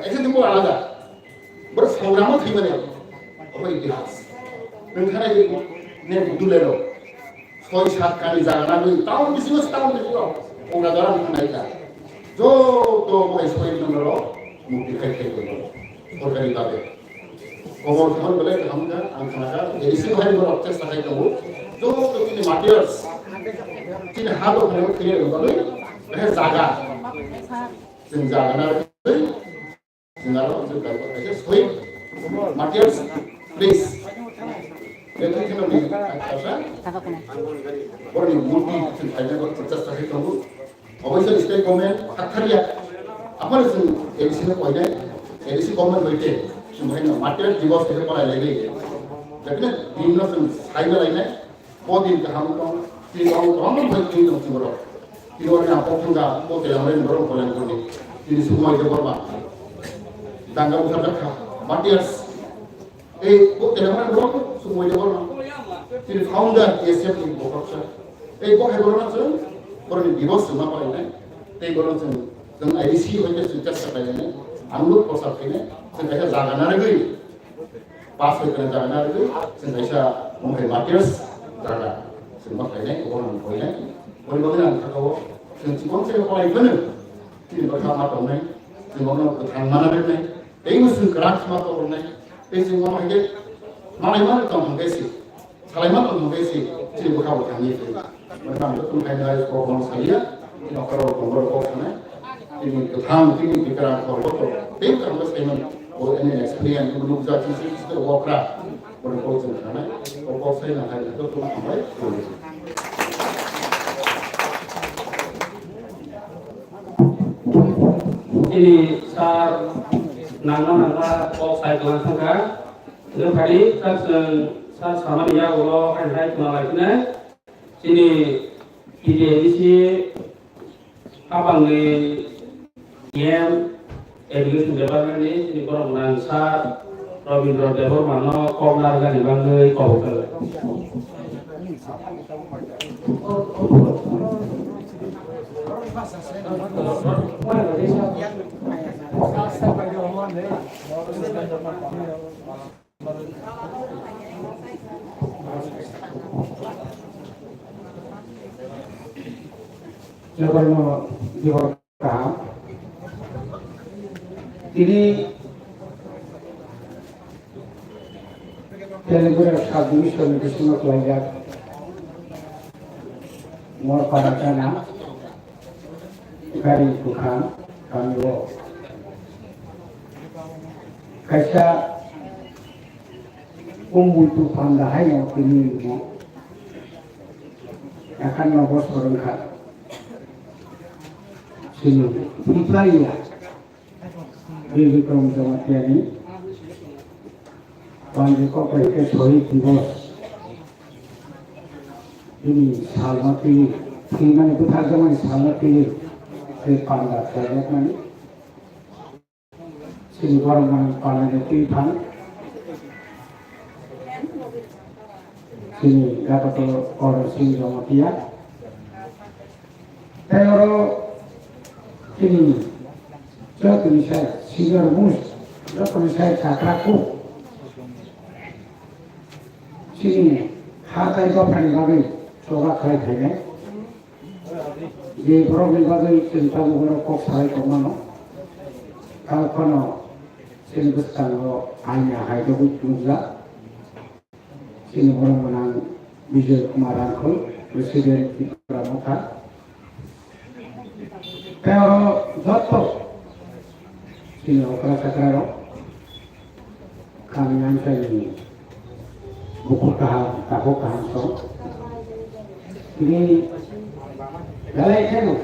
exit ko alada. Borok song ramo thimani. Obo itihas. Nang khana ne budule rok. Soi sat kani jaga nagwi, town bisingo, town bisingo, Kongladora wngkha naikha. Joto bo hai soi nang rok mukti khai khai tongo, sorkari babe. Kobor kaham belai kaham kha, ang khana kha, A D C bahai borok chesta khai tongo. Joto chini materials, chini ha dok hai khe bagwi, hai jaga, chwng jaga nagwi, Singaro, singaro, kaisa soi materials, please. Betul kino ni, asa? Borni murti, sing kaisa borok chesta khai tongo. Oboisya state government hakthariya. Aphano sing A D C no koinai, A D C government hoite, sing bahai no material divorce kaisa palai lai lai. Jakne din no sing sai na lai nai. Bo din kaham tong, tini tong, tong, tong, tini tong, tini borok. Tini borok ni ang pok thung kha, bo kelamre ni borok boleng tong ni. Tini Sukumai Debbarma. Danga bukhar kha, Matias. Ei, bo kelamre ni borok Sukumai Debbarma. Tini founder T S F ni borok sa. Ei, bo hai borok na chwng, borok ni divorce chwng ma palai nai. Tei borok chwng, chwng A D C hoite chwng chesta khlai nai. Ang nuk kosa khainai, chwng kaisa jaga narigwi. Pass bai kwrwng jaga narwgwi, chwng kaisa mungkhai materials jaga chwng ma khlainai, obo nang koinai. Boni bagwi ang kha o, chwng chikon se kolai phano, chini bwkha ma tongnai, chwng bono kwthang mana rwnai, tei bo chwng kwrak ma tongkha rwnai, tei chwng bono hai khe malai ma tong hwn khe se, salai ma tong hwn khe se, chini bwkha bo thangwi phai. Mane ang joto khai nai kok bang salia, ini okra rok bang rok kok sanai, ini kwthang, ini bikra kok rok, tei kang bas kaimani, o ini experience, ini nukjak, ini sisi sisi okra, bang kok chwng sanai, kok kok sai na hai joto ma hambai. Ini sar nangma nangma kok sai tong thangkha, ini phai tak chwng sar samani ya ulo hai hai tong lai phine. Chini T T A D C habangni E M Education Department ni chini borok nang sir Robindra Debbarma no kok narwkani bagwi kobor khlai. Jotono jibon kaham. Tini Telengura sub division ni bisingo khlaijak Morpara Chana. Gari bukhang kami o kaisa kumbultu panda hai no tini mo akan no bosor wngkha sini hiplai ya Bikrom Jamatia ni panji kok bai ke Shohid Divos. Bini salma twi, thwimani bwtharjakmani salma twi, tei panda khlaijakmani. Chini borok manwi palnani twi thang. Chini Dr. Korno Singh Jamatia. Tei oro chini jotoni sai senior most, jotoni sai chakra kuk. Chini ha tai dophani bagwi choba khlai phainai. Je borokni bagwi chwng tabuk oro kok salai tongmano. Kal phano chini bwskango aini ahai dogwi chumjak. Chini borok mwnang Bijoy Kumar Rangkhol, President Tripura Motha. Tei oro joto chini okra chakra rok kami amchaini bukhuk kaham, takhuk kaham song. Tini belai kheno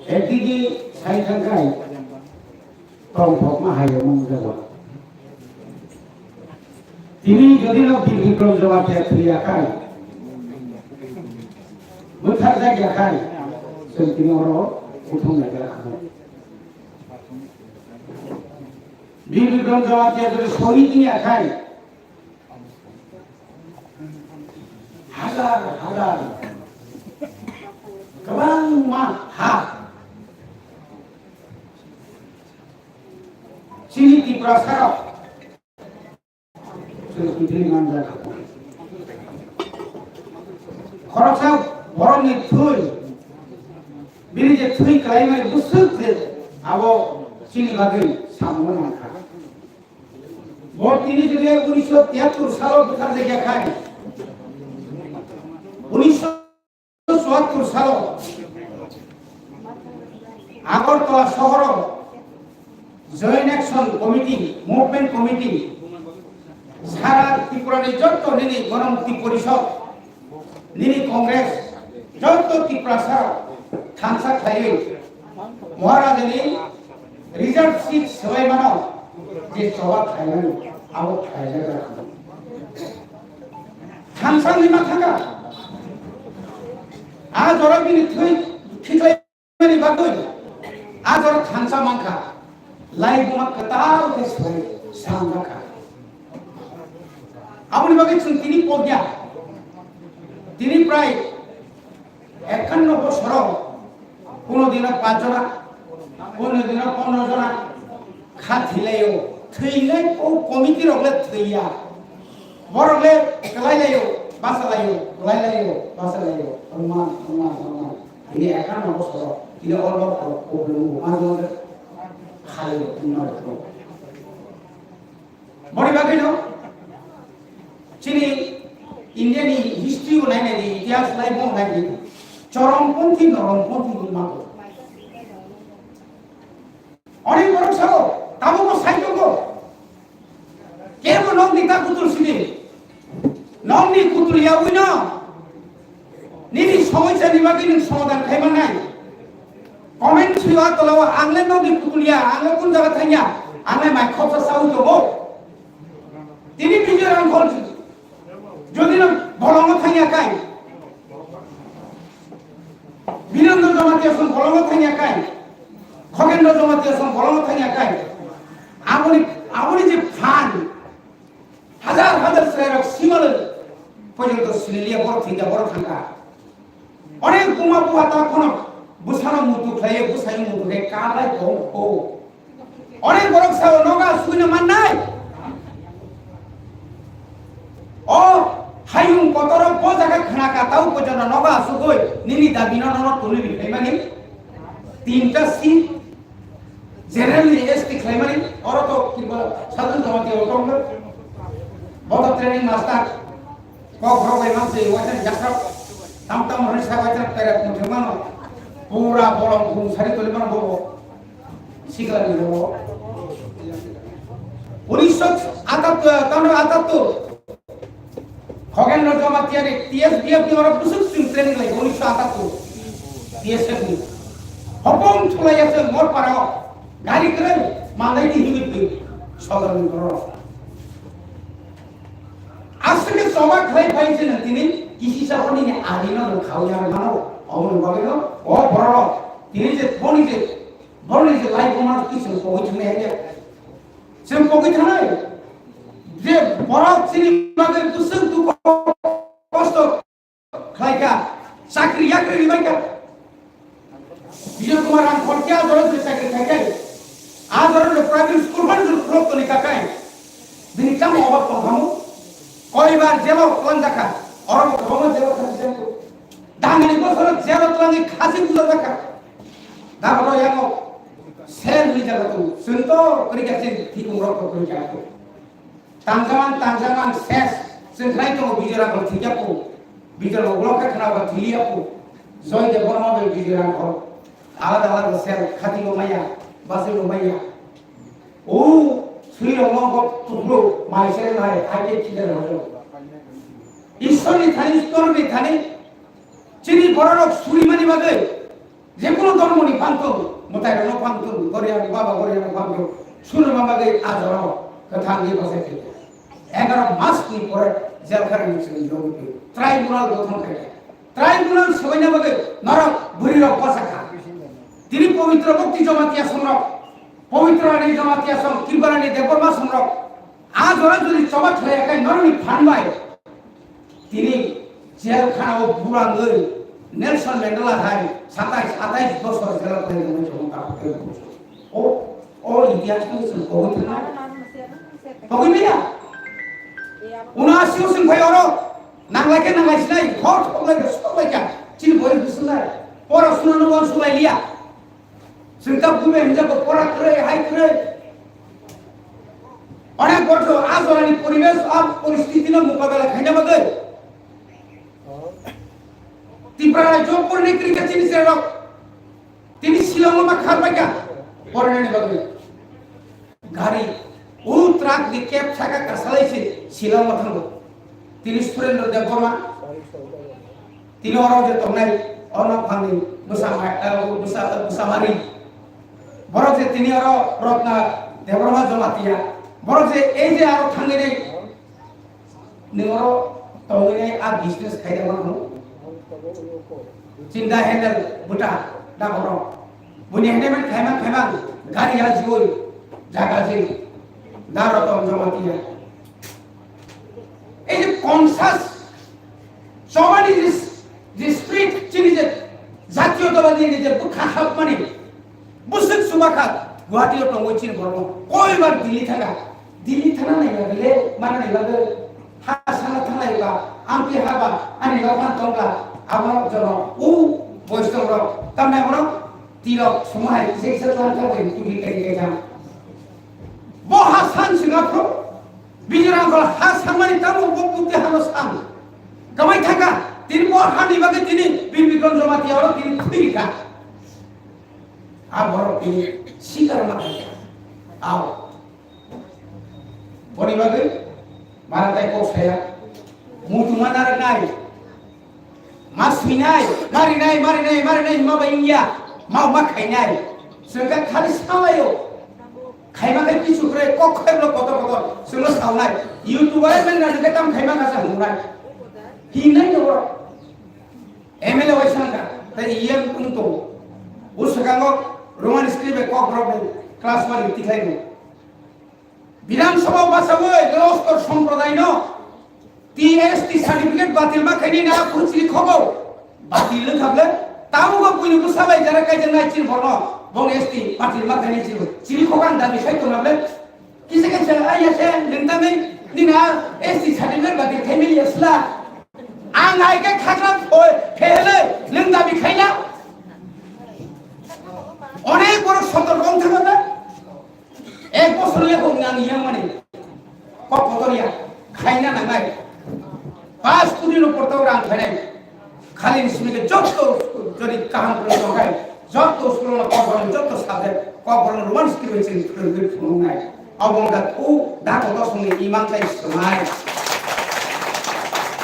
ekdigi sai thangkhai tongthokma hai omo wngjago. Tini jodi no Bir Bikrom Jamatia thwiya khai, bwtharjakya khai, chwng tini oro kuthum naikha khamu. Bir Bikrom Jamatia jodi sohid wngya khai, hazar hazar kwbangma ha chini Tiprasarok chwng kiphilwi manjak. Khoroksa borokni thwi, bini je thwi kwlaimani bwswk je abo chini bagwi samungno nangkha. Bo tini jodi unisho tiyattor salo bwtharjakya khai, unisho chuattor salo Agartala sohoro Joint Action Committee, Movement Committee, sara Tripura ni jotto nini Ganamukti Porishod, nini Congress, jotto Tiprasa thansa khlaiwi Maharajani reserve seat swbai mano je choba khlaimani abo khlaijak. Thansa ni ma thanga. A jora bini thwi khiklai mani bagwi a jora thansa mankha. Lai buma kwtal khe swbai samjakha. Aboni bagwi chwng tini pogya. Tini prai ekhanno bosoro kuno dino panch jona, kuno dino pondro jona kha thilaio. Thwinai o committee rok le thwiya. Borok le kwlai laio, basa laio, kwlai laio, basa laio. Rwma, rwma, rwma. Tini ekhanno bosoro, tini orbo problem bo ma jona khalio, tini ma jona. Boni bagwino chini India ni history bo nainai di, itihas lai bo nai di, choromponthi, noromponthi ni mago. Onek borok sao, tamo bo sai tongo. Kebo nokni ta kutul sidi. Nokni kutul ya wino. Nini somoisa ni bagwi nwng somadan khai mannai. Comment swiyo a tola o, ang le nokni kutul ya, ang le kun jaga thangya, ang le mai khopsa sawi tongo. Tini Bijoy Rangkhol jodi no bolongo thangya kai, Birendra Jamatia song bolongo thangya kai, Khogendra Jamatia song bolongo thangya kai, aboni, aboni je phan, hazar hazar chwrairok simalwng porjonto siniliya, borok thwikha, borok thangkha. Onek buma bua ta kheno bwsano muitu khlaiwi, bwsai muitu khe kalai tong kho. Onek borok sao nogo asugwino mannai. O hayung kotoro bo jaga khna ka tau porjonto nogo asugwi nini dabino nono tuli ri phaimani. Tinta seat General ni S T khlaimani, oro to kiba sadhana jamatia o tongkha. Bo to training master. Kok rok bai manse waisa jasrok. Tam tam hori sa waisa pera muthungmano. Pura bolong bung sari tuli mano bobo. Sikla ni bobo. Unisho atattor, tano atattor. Khogendra Jamatia ni T S B F ni oro bwswk chwng training lai, unisho atattor T S F ni. Hopong thulai ya chwng mor para o gari kwrwi manai di himit di sodor ni borok. Aswk khe choba khlai phai se nang tini kisi sa oni ni adi no nang khau ya mano, omo ni bagwi no o borok tini je boni je Horni je lai buma ki chwng pogwi thangnai hai de. Chwng pogwi thangnai. Je borok chini bagwi bwswk dukhu kosto khlaikha, chakri yakri ribaikha. Bijoy Kumar Rangkhol khe a jora je chakri khaikhai, a jora je private school phano je khulok toni kakai. Bini tamo obak tongkhamu, koibar jelo twlangjakha, oro bo kwbangma jelo thangjakha. Dangni bosoro jelo twlangwi khasi bujajakha. Dagoro yango sel hwnwi jaga tongo. Chwng to kwrwi kha, chini thikung rok to kwrwi kha. Tangjaman, tangjaman, ses. Chwng khlai tongo Bijoy Rangkhol thikya po. Bijoy Rangkhol khe khna ba thiliya po. Joy Debbarma bai Bijoy Rangkhol. Alada alada sel, khati lo maya, basi lo maya. O, sui lo mo ko tuklo, mai sel nai, hai ke kidar ho. Ishwar ni thani, Ishwar ni thani, chini borok suri mani bagwi. Jekunu dhormoni phang thung, mwtairokno phang thung, Goriani baba Goriani phang thung, swnama bagwi a jorao kwthangwi bachai khaikha. Egaroh masni pore jel kharani chwng yogwi tribunal gothon khaikha. Tribunal swbaina bagwi norok bwrwirok bachakha. Tini Pabitra Bhakti Jamatia songrok, Pabitra Rani Jamatia song, Tripura ni Debbarma songrok, a jora jodi choba thwlaiya khe norokni phan bai. Tini jel khana o burangwi Nelson Mandela hai satais atais bosor jela thai rwmani chwng ta. O, o itihas ni chwng kogwi thangna. Kogwi maya. Unasio chwng phai oro nanglai khe nanglai sinai, hor thok lai khe sok lai kha. Chini boyar bwswk nai. Pora suna no wan sulai liya. Chwng ta bume hinjak bo pora kwrwi, hai kwrwi. Onek borok a jorani poribesh, a poristiti no mokabela khaina bagwi. Tripura rajyo porni cricket chini serok. Tini Shillong ma khar bagya. Pornani bagwi. Gari. O truck ni kep saka kasalai se Shillong ma thango. Tini Surendra Debbarma. Tini oro je tongnai, ono phangni bwsa ma-, eh, bwsa, bwsa mari. Borok je tini oro Ratna Debbarma Jamatia. Borok je ei je aro thangwi nai, nwng oro tongwi nai a business khaida mano. Chinda handle buta da borok. Buni handle khaimang khaimang gari ya jioi jaga jil. Da Ratna Jamatia. Ei je conscious Chobani je, je spirit, chini je jatiyotabadi ni je bwkha hapmani, bwswk chuba kha, Guwahati o tongwi chini borok koibar Delhi thanga. Delhi thana naiba bile, mana naiba bile, ha sana thang naiba, amtwi haba, ani nokhan tongla, abo jono, u boys tongrok, tamni abo tirok, sumo hai, kisa kisa tlang thang bai, tubli kai kai jang. Bo ha san singa pro, Bijrang kol ha sangmani tamo bo bukti hano sang. Gamai thaka, tini bo hani bagwi tini Bir Bikram Jamatia oro tini thwi rikha. A borok tini sikar ma khaikha. Ao. Boni bagwi mara tai kok saya. Mutu ma narak nai. Ma swinai, marinai, marinai, marinai, ma ba India, ma ma khainai. Swngkha khali salaio. Khaima khe kisu kre, kok khe blo kotor kotor, swngno sawnai. YouTube ai men na ke tam khaima kha sa hungnai. Hinai no. M L A wai sangka, tai E M tung to. Uskango Roman script e kok rok class one tikhlai no. Bidhan Sabha bachawi Lostor Somprodaino T S T certificate batil ma khaini na khurchili khobo batil le khable tamu go puini busa bai jara kai jana chin borno bong S T batil ma khaini chin chini khokan dabi sai to nable kise kise ai ya se lengtami nina S T certificate batil khaimi yasla ang ai ke khakla phoi phele leng dabi khaila onek borok sotor rong thangba. Ek bosor le hok nang yang mani. Kok kotor ya. Khaina nangai. Pas kudi no porto rang khainai. Khali ni simi ke jotto jodi kaham kore tongkai. Jotto school no kok borok jotto subject kok borok Roman script bai chini phunung phunung nai. Abong da u da kotor songni imang kai sumai.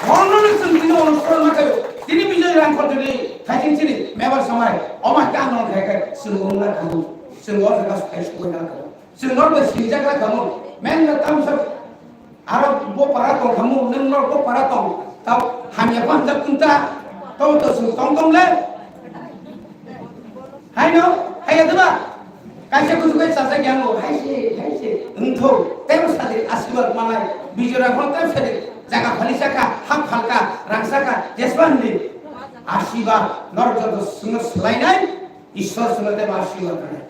Bono ni sung tini ono soro ma kayo. Tini Bijoy Rangkhol jodi thaikin chini mebar samai. Oma ka non khai kai sung ong na kamu. Sung ong ka kai sung na kamu. Chwng norok bai sinijakna kamo, men na tamsa aro bo para tong kamo, nwng norok bo para tong, tao hamya phan jak tong ta, tao to chwng tong tong le. Haino, haya deba. Kaisa kuchuk kai chajak yang o, hai se, hai se, wngthok, tebo sadi asirwad manai, bijora phano tebo sadi, jaga phali saka, hap phalka, rang saka, jeswandi. Asirwad, norok joto swngo swlainai, Ishwar swngo tebo asirwad rwnai.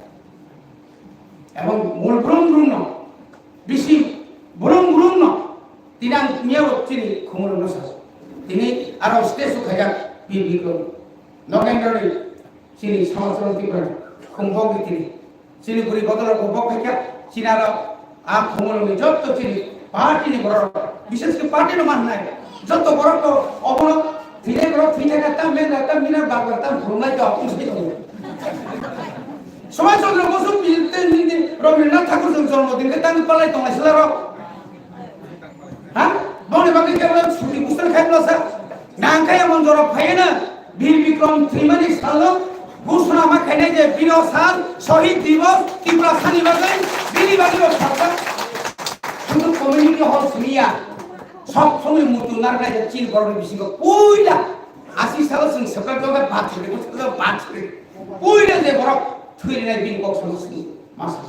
Ebong mul brum brum no, bisi brum brum no, tini ang miyabo chini khumulwng no sa. Tini aro stage o khaijak, Bi Bikram, Nogendra ni, chini Samachron Tripura, khum bok ni tini. Chini bwrwi bodol rok bo bok khaikha, chini aro a khumulwng ni jotto chini party ni borok rok, bishes khe party no man nai, jotto borok to obono thwinai borok thwi thangkha, tam men tam mina bar bar tam khulumlai to, aboni sai tongo. Subhash Chandra Bose, Bil-, tei nini Rabindranath Thakur jwng jonmo din khe tang palai tonglai sila rok. Ha? Boni bagwi kebo suti bustan khai bwlasa. Nang khe emon jorok phaiya na. Bir Bikram thwimani salno ghosona ma khainai je bino sal, Shohid Divas, Tiprasani bagwi, bini bagwi bo sakha. Shudu community hall simiya. Sob somoi mutu narwknai je chini borokni bisingo puila asi salo chwng swkang jokha bat suri, swkang jokha bat suri. Puila je borok thwirinai bini kok sono sini. Masa.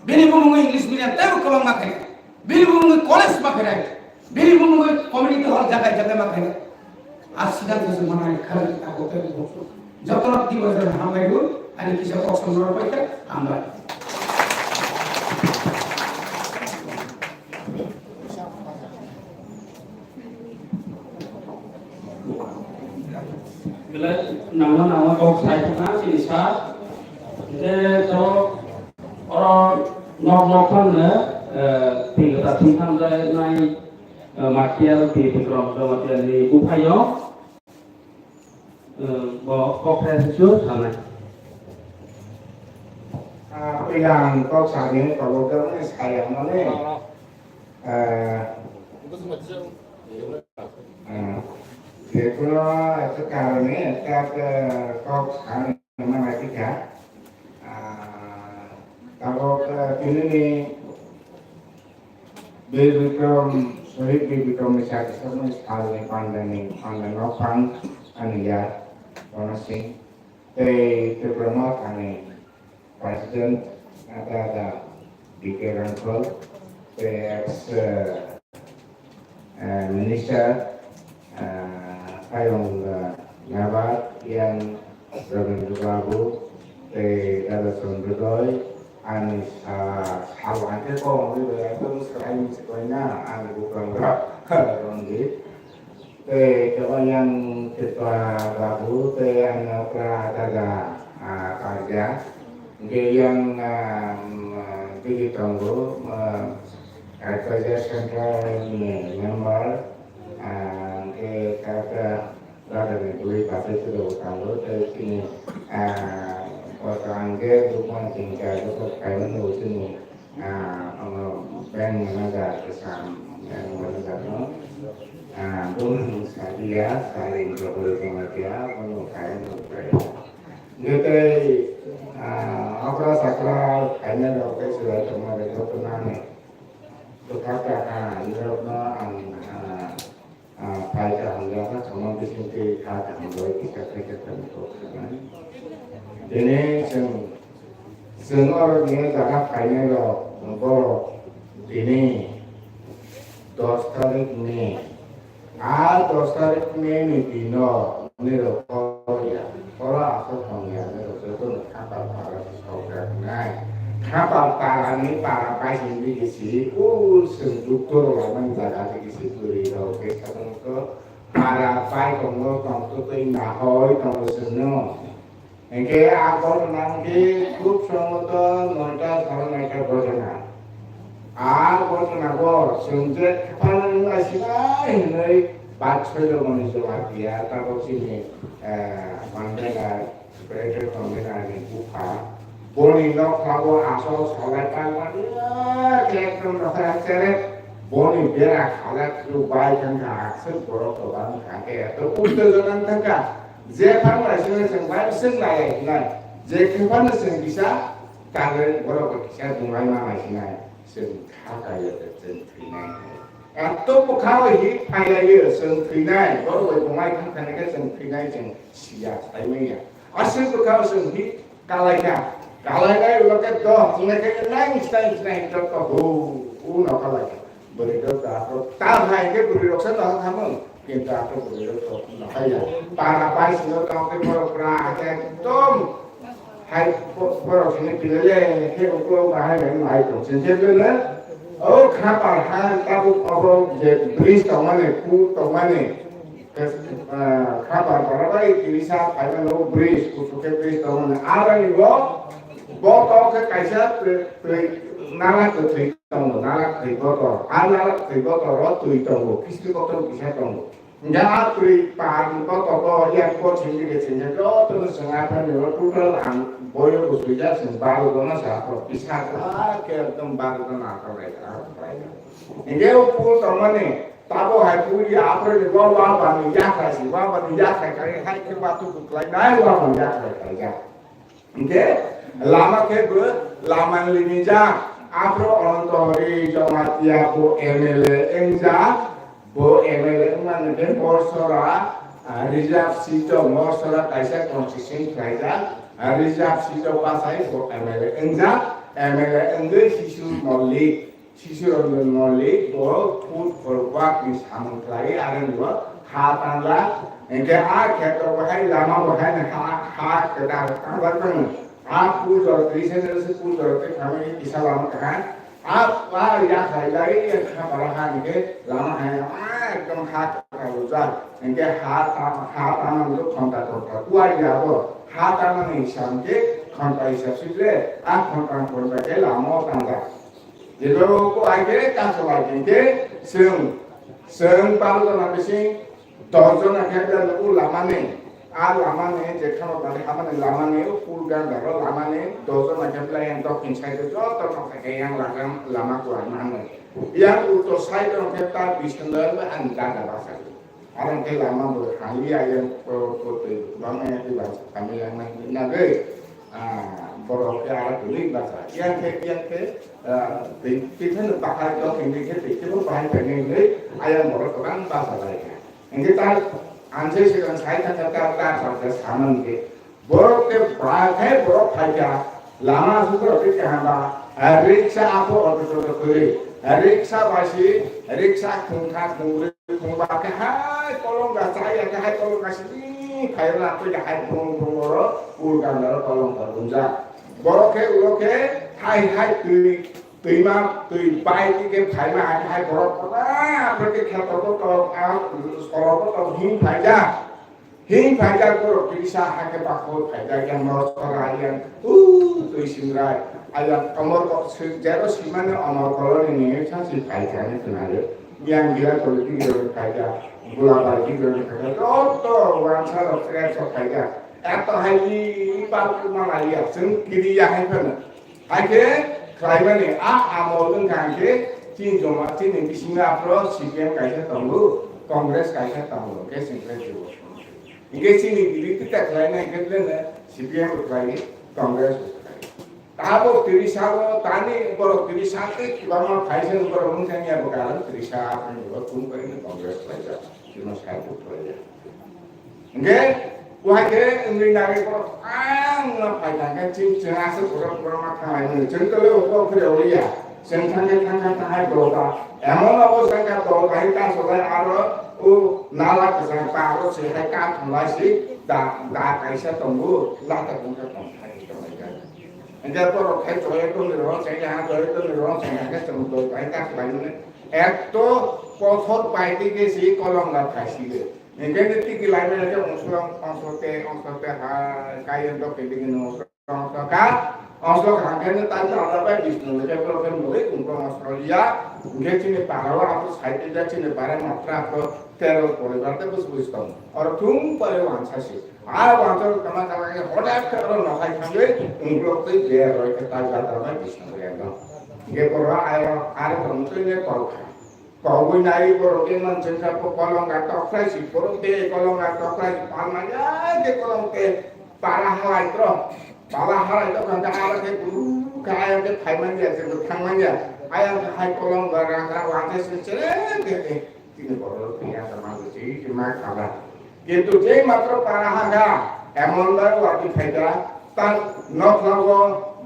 Bini bumung English medium teibo kwbangma khainai. Bini bumung college ma khainai. Bini bumung community hall jaga jaga ma khainai. Asida khe se manai kharwi abo tei bo. Jotono dibo jora hambai bo, ani kisa kok sono paikha, hambai. Belai nangma nangma kok sai thangna chini sa. Hingke to oro nok nok phang no, eh, tingkata thingtham jai nai, eh, Makial Bi Bikram Jamatia ni buphayo, eh, bo kok sai su sanai. Ah, puila ang kok sani, kok kok ni saya mane. Eh, eh, jekuno ekta karone ekta, eh, kok sani manaikha. Ah, tabok, eh, tinini Bir Bikram, Shohid Bir Bikram ni sakhi sakni salni pandani, panda nokphang ani ya, Rana Singh, tei Tripura Mothani President, ada ada B K Rangkhol, tei ex, eh, eh, Minister, eh, Payong, eh, Nabar, yang Rabindra Babu, tei Dada Chandrodoi, ani sa, sabo hake kok wngwi bai, ekdom swrai ni swrai na, ani bukrang rok, Ranjit. Tei kebo yang Tripura Babu tei ang okra daga, ah, Karja. Hingke yang, ah, mm, bini tongo, ah, Karja Central ni member, ah, hingke kaka daga ni bui pakai sudah utang lo, tei sini, ah, kota angke bukan tinggal, bukan kaiman lo sini. Ah, omo bank manager, kesam bank manager no. Ah, bung sadia, saling berhubungan dia, bung kain berhubungan. Ngetai, ah, okra sakra, kainai rok tei sudah cuma betul tenang ni. Tukar ka, ah, ini rok no, ang, ah, Ah, phai kaham jagha, samung bising twi kha kaham bai kisa khaisa khaini kok sanai. Tini chwng, chwng oro ni jaga phainai rok, borok tini dos tarik May. A dos tarik May ni dino nirok kok ya. Oro aswk hamya, nirok jotono khapal para sokjaknai. Khapal parani para pai hinwi gisi, o chwng duktor laimani jaga tei gisi bwrwi rok khe sabang khe para pai tongo, tongtwtwi nahoi tongo chwngno. Hinkhe a ghotona hinkhe khub sombhoto noita sare noita ghotona. A ghotona bo chwng je khapang wnglaisina hinwi bat soilomoni jora dia, tabok chini, eh, Mandela Greater Convener ni bupha, boni nokha bo asol salai tangmani, ekdom nokha chere, boni bera khalai thwk bai thangkha, aswk borok kwbang thangkhe, to uttejona thangkha, jephang bai sino chwng bai swk nai nai, je khe phano chwng kisa, talent borok bo kisa dunglai ma nai sinai, chwng kha kaiya chwng thwinai. Ekto bwkha o hi phailaio, chwng thwinai, borok bai bumai thang thani khe chwng thwinai, chwng siya, saimanya. Aswk bwkha o chwng hi kalaikha, Kalainai ulo khe doh, wngkhe nai snai snai jotto hu, u nokha lai. Bwrwi rok ta, ta hai khe bwrwi rok se nokha khamung, kintu ato bwrwi rok to nokha ya. Para pai sino tong khe borok pura ekdom hai borok sini pilele khe uklo bahai bai mai tong. Sini khe bele, o khapar ha tabuk obo je bridge tongmani, pool tongmani, Khabar bara bai tirisa phaimano bridge, kuchuk khe bridge tongmani. Aroni bo, bo tok khe kaisa twi, twi, nala kwthwi tongo, nala kwthwi botor. A nala kwthwi botor o twi tongo, kisti kotor kisa tongo. Hingkhe a twi par ni botor o yang koching dige chingkhe jotono chwng aphani o total ang boyo bo swijak chwng baro jona sa aphro kisa khe ekdom baro jona aphro bai kha. Hingkhe o pool tongmani, tabo hai pool ya aphro ni wa, wa bani yakhai si, wa bani yakhai khai, hai khe wa tu kutlai nai, wa bani yakhai khai ya. Hingkhe lama khe bo lama ni limijak, aphro Ananto Hari Jamatia bo M L A wngjak, bo M L A wngmani khe Morsora, ah, reserve seat o Morsora kaisa constituency khlaijak, ah, reserve seat o bachai bo M L A wngjak, M L A wngwi Shishu Mollik. Sisirokni moli bo food for work ni samung khlai, aroni bo ha tanla. Hingkhe a kheto bo hai lama bo hai ha, ha kwtal tangjak mano. A pujor twi se se pujor twi khamwi kisa lama kaha. A, a ya khai lai ya kha para ha hingkhe lama hai a ekdom ha kwtal rwjak. Hingkhe ha ta, ha tanani bo khonta khonta kuwa ya bo. Ha tanani hisab hingkhe khonta hisab sile a khonta khonta khe lama o tangjak. Jebo ko aike kaso lai hingke chwng, chwng baro jona bising dos jona khe bela o lamani, a lamani je khama bari hamani lamani o pool gandaro lamani dos jona khe bela yang dokin side o joto nokha khe yang lagam lama kuar manwi. Yang uttor side o khe ta bising lo ang ganda basa. Arang khe lama bo hali ayang ko, ko twi bang ayang twi bang kami yang nang na dei. Ah, borok khe ara twi basa. Yang khe, yang khe, ah, twi, twi thani bahai dok hindi khe twi khe bo bahai khe hindi ayang borok bang basa lai kha. Hindi ta anse se kan sai kha ta ta ta sa saman khe. Borok tei bahai borok phai kha, lama aswk borok tei kaham ba, riksa apo auto toto kwrwi, riksa bai si, riksa khungkha khungbrwi khungba khe hai kolong ga chaya khe hai kolong ga sini khairok na twi hai bung bung oro ur gandaro kolong ga gunja. Borok khe ulo khe hai hai twi twima twi bai twi khe phaima hai hai borok pura khe kheto to to solo to to him phaija. Hing phaijak borok kisa hakhe bakhor phaijak yang Morsora yang tu twi singrai ayang omor kok sik jero simani omor koloni ni sa si phaijak ni tunare yang gila koliti gila phaijak gula bai gila phaijak joto wansa rok srek sok phaijak eto hai ni ibar kuma lai ya sing kiri ya hai phano. Haikhe khlaimani a amol wngkha hinkhe chini joma chini bisingo aphro C P M kaisa tongo, Congress kaisa tongo, hinkhe chwng khe jebo. Hinkhe chini birothi ta khlainai hinkhe beleno C P M bo khlai, Congress bo khlai. Tabok tiri salo tani borok tiri sal tei kwbangma phaisa borok wngkha ya bo karon tiri sal aphani bo chwng bai Congress khlaijak, chwngno support khlaijak. Hingke, wahai khe wngwi nangwi borok ang no phai thangkhe chwng, chwng aswk borok, borok ma thanglai mwnwi. Chwng tole uko phre uliya. Chwng thangkhe thangkha thangkha borok ba. Emon obo jangkha borok hai ta solai aro o nala kwchang ta aro se hai ka thonglai si da, da kaisa tongo, lata tongkha tong hai tonglai kha. Hingke borok hai joye tongni rong chengya, ha joye tongni rong chengya khe chwng borok hai ta khlai mwnwi. Ekto kothor paiti khe si kolong ga thai si le. Hingke tiki laimani khe ongsolong, ongsote, ongsote hai, kaiyen dok ke digi no ongsoka, ongsoka hingke ne tani rada bai Bishnu le khe program bo le kungko ongsolia, hingke chini para o apo side ja chini para matra apo tero poribar te bus bus tong. Oro thung pore wansa si. A wansa kama kama khe hodak khe oro nokhai thangwi ungklok twi ber roi khe tai rada bai Bishnu le no. Hingke poro ayo are tong twi ne kol kha. Kogwi nai borok khe manchwng kha, bo kolong ga tokhlai si, borok tei kolong ga tokhlai si, palmani ai khe kolong tei pala halai tro, pala halai tro kha, aro khe buru kha, ayang khe phai manya, khe bo thang manya, ayang khe hai kolong ga rang ga, wa khe se chere khe khe, tini borok khe ya sama khe si, si ma khala. Kintu je matro para hangkha, emon bai wati phaikha, ta nokhla o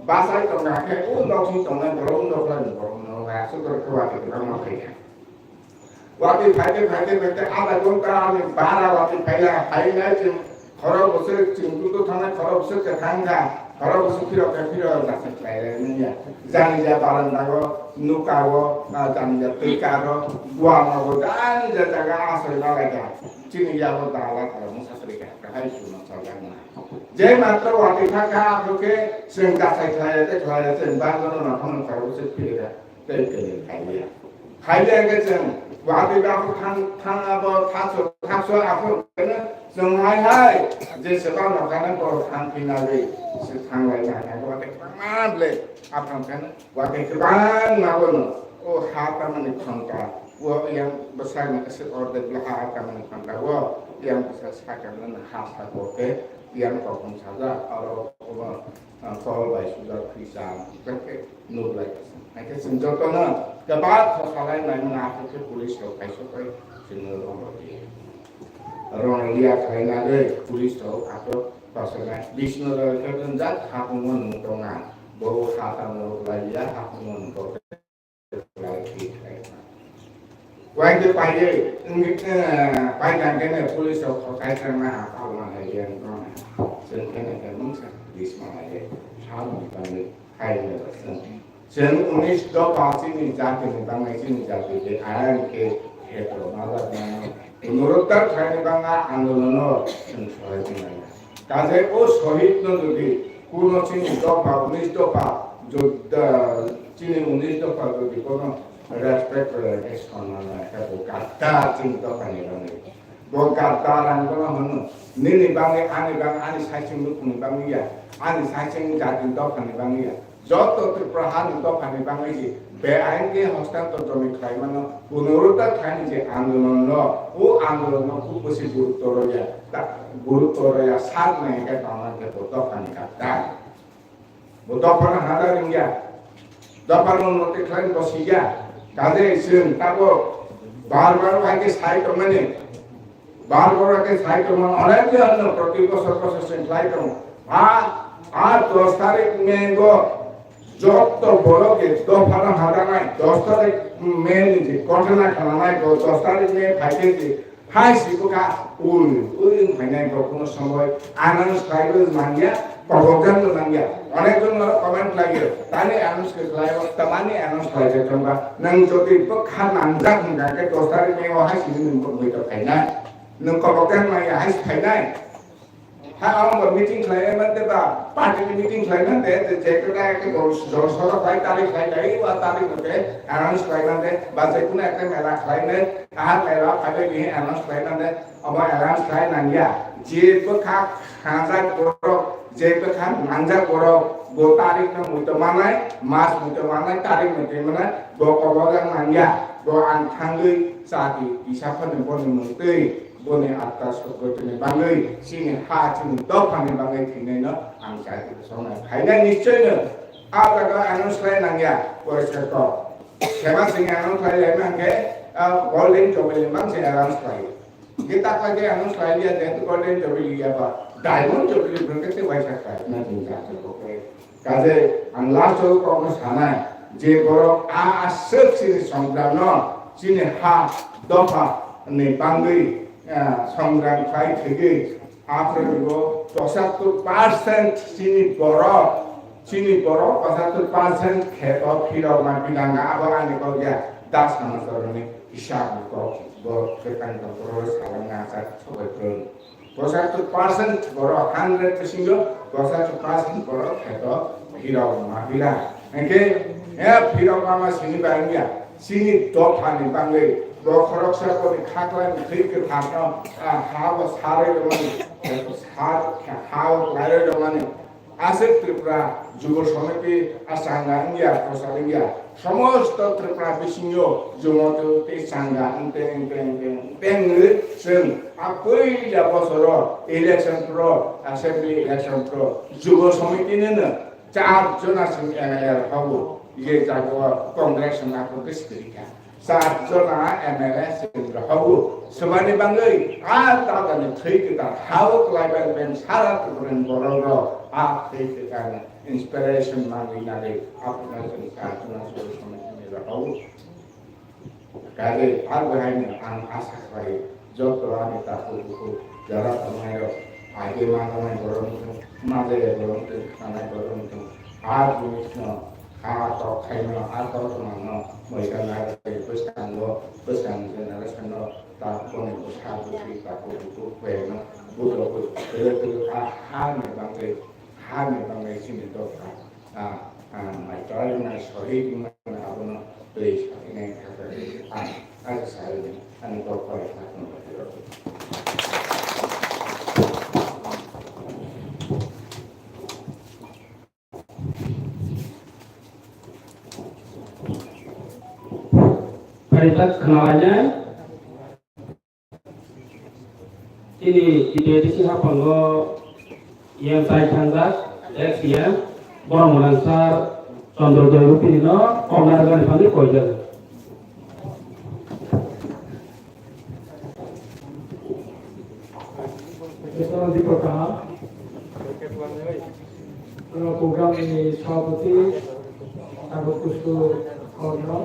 Bachai tongna khe o nokni tongnai borok, o nokhlai ni borok no aswk khe watwi kwbangma phaikha. Watwi phaikhe, phaikhe, phaikhe, adha ghonta ni bara watwi phaila, phainai chwng khorok bwswk chwng buto thangnai, khorok bwswk kwthang kha, khorok bwswk phirok khe phirok jasa khlai lai manya. Jani ja barandago, nukago, ah, jani ja twikaro, buamago, jani ja jaga asoi lalai kha. Chini yago dala kha, mwsa kwrwi kha, hai chwngno chajakna. Je matro watwi thang kha, aphuru khe chwng jasa khlai, tei khlai, chwng bangno naphang khorok bwswk phirok kha. Tei tei khaiya. Khaiya hwnkhe chwng watwi abo thang, thang abo thakso, thakso aphuru hwnkhe chwng hai hai je sebang nokha nang borok thang phinagwi se thang lai nai nai watwi kwbangma ble aphang khe watwi kwbangma bono o ha tamani khonta o yang bwsakni aswk ordek ble ha tamani khonta o yang bwsa sakha nang ha sako khe yang kokong sajak aro obo ah, tol bai sujak khwi cha, hwnkhe nuk lai kha. Hwnkhe chwng jotono kwbak kha salai nai mano, aswk khe police rok kaisa bai chwngno rwng rw di. Rwng rw ya khlai nai police rok ato kochonai bisno rw khe wngjak, hapungno nuk tonga, bo ha tamo rw lai ya, hapungno nuk tonga. Waide paide, wngwi, eh, paidang kene police rok khokai tangna ha palma hai yang tong. Sengkene ke mungsa police ma hai ha mi bangwi hai ne seng. Seng unis dopha chini jati ni bangwi chini jati de ayang ke hetro malak na. Nuruttar khaini banga andolono seng sohai tinai. Kaje o sohid no jodi kuno chini dopha, unis dopha, jod-, ah, chini unis dopha jodi kono respect rwya khe sonmano khe bo gadda chini dopha ni bagwi. Bo gadda rang bono hwno, nini bagwi, ani bagwi, ani saichung nukhungni bagwi ya, ani saichung jati dopha ni bagwi ya. Joto Tripura hani dophani bangwi je beain khe hostantor jomi khlaimano, punoruddhar khlaini je andolon no, o andolon no kub bwswi gurutto rwya, ta-, gurutto rwya sak nai khe tongna khe bo dophani kak ta. Bo dophano hada ringya, dophano unnoti khlaini bo siya. Kaje chwng tabuk bar bar bai khe sai tongmani. Bar bar khe sai tongma, onek je hwnno proti bosor bosor chwng khlai tongo. A, a dos tarik May go joto borok je dophano hadanai, dos tarik May ni je ghotona khananai, bo dos tarik May phaikhe je hai si bwkha ui, ui wng phainai bo kuno somoi announce khlaiwi manya. Kobokjak no nangya. Onek jon norok comment khlaio. Tani announce khe khlaio, tamani announce khlai khe thangba. Nang jodi bwkha nangjak hwnkha khe dos tarik May o hai sini nwng bwrwi to khainai. Nwng kobokjak nangya hai si khainai. Ha, ang bo meeting khlai mante ba, party ni meeting khlai mante, je, je khe ta khe bo jol solo khlai tarik khlai lai, wa tarik mate announce khlai mante, ba je kuno ekta mela khlai mante, ha mela khlai ni announce khlai mante, obo announce khlai nangya. Je bwkha Khanajak borok, je bwkha nangjak borok, bo tarik no muitu manai, mas muitu manai, tarik muitu manai, bo kobokjak nangya, bo ang thangwi chati kisa phano boni mungtwi, boni atta sogotini bangwi, chini ha, chini dophani bangwi thwinai no ang chati songnai phainai nischoi no. A jaga announce khlai nangya, poriskar kok. Sema singni announce khlai lai mangkhe, ah, Golden Jubilee mang se announce khlai. Hingke taklai khe ano slai liya, jehetu Golden Jubilee ya ba Diamond Jubilee hwnkhe tei waisa khlai na chwng jak se kok khe. Kaje ang last o kok no sanai, je borok a aswk chini songram no, chini ha dopha ni bangwi, ah, songram khlai thwigwi, aphuru bo pochattor percent chini borok, chini borok pochattor percent kheto phirok ma bilanga abo ani kok ya das hama choroni. Hisab kok bo kwthang dokoro salangna achak sobai kwrwng. Pochattor percent borok hundred bisingo pochattor percent borok kheto phirok ma bila. Hingke, eh, phirok ma ma sini ba wngya. Sini dophani bangwi bo khoroksa boni khaklai thwi kwthangno, ah, ha bo sarwi rwmani, sar, ha bo khlaiwi rwmani. Aswk Tripura Jubo Samiti a changa wngya, kwchar wngya. Somosto Tripura bisingo Jumoto tei changa wngte, wngte, wngte, wngte wngwi chwng a puila bosoro election pro, assembly election pro, Jubo Samiti nino char jona chwng M L A rok hogo. Ye jago Congress wngna kok kwchwrwi kha. Char jona M L A chwng rohogo. Swmani bangwi a tatani thwi kwtal ha-o kwlaibai ben sara Tripurani borok rok A tei tei ang inspiration manwi nagwi aphano chwng sa chwng sa chwng sa chwng sa. Kare, abo haino ang asa khlai, joto ani takhuk bukhuk jora tongnairok, age manjaknai borok wngthung, majaya borok wngthung, khnanai borok wngthung, a jinisno, a tok khaimano, a tok tongmano, moikanai bwskango, bwskang generationno, ta boni bwsa bwtwi takhuk bukhuk khlaino, bujo bujo, twi twi a hani bagwi, hani bagwi chini dopha. Ah, ah, mai chwrai wngmani, sohid wngmani abono twi sakinai kha khe ang, ang sai ani kok bai kha khe. Paritak khnawainai. Chini T T A D C hapango yang tai thangjak, ex C M, borok mwnang sir Chandra Doi Rupini no kok narwknani bagwi koijak. Program ni Sabhapati, Tabuk Kusu Korno,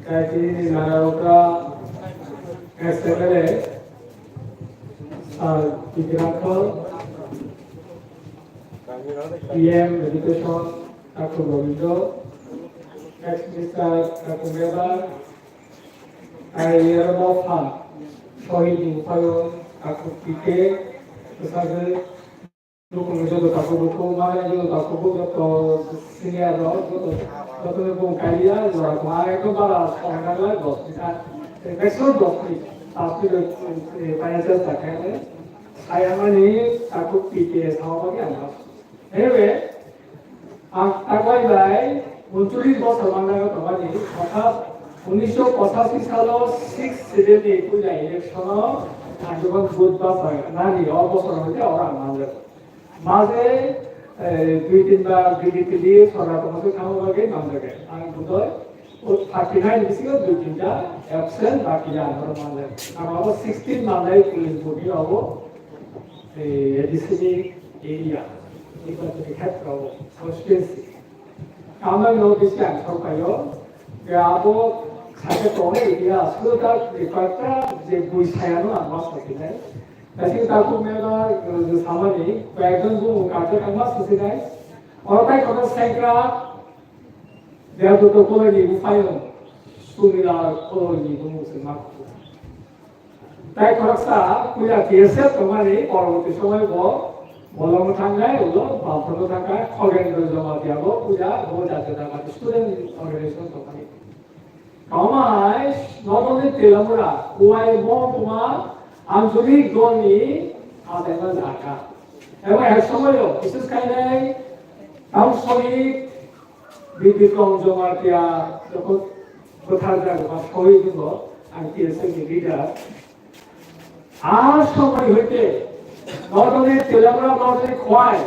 Kaitini Naraoka, S M L A, Sir P K Rathod, P M Education, Dr. Govindo, Ex Minister Dr. Mebar, Ayer Mopha, Sohid Mukhayo, Dr. P K, Bwsajwk, Nukung joto takhuk bukhuk, mane joto takhuk bukhuk, joto senior rok, joto, joto ni bung kaiya, jora kuma, ekdom bara song nang lai, dos minute, eh, maximum dos minute, pas minute, eh, paina chesta khainai. Ayang ani takhuk P K S hao mani ang. Anyway, ang takwai bai uncholish bosor manna tongmani, orthat unisho pochashi salo six seven ni puila election o ang jokon vote bachai nani, o bosor hoite oro ang manjak. Maje, eh, dui tin bar dui tin tili sorkar tongmani thangma bagwi manjak. Ang budoi o thirty nine bisingo dui tinta absent, baki ya ang oro manjak. Ang abo sixteen manjai police body abo, eh, A D C ni area, nirbachoni khetra o, constituency. Tamo no bisingo ang sorkaio, je abo sakhe tongo area, sudo ta record ta je bui sayano ang ma sakinai. Kaisa takhuk mela, eh, samani, koyekjon bumung karte tangma susinai. Oro tai kono sengkrak, Debdotto koloni buphaiyung, Sumila koloni bumung se ma. Tai khoroksa puila T S F tongmani, poroboti somoi bo bolongo thangnai, ulo Bamfront thangnai, Khogendra Jamatia bo puila, bo Jatiyotabadi Student Organization tongmani. Tamo hai, not only Telamura, Khowai Mohokuma Anchalik Dolni achaima jaga. Ebo ek somoio, bises khainai, tamo Sohid Bir Bikrom Jamatia, jokhon bwthar jaga ba Sohid wngkha, ang T S F ni leader. A somoi hoite not only Telamura, not only Khowai,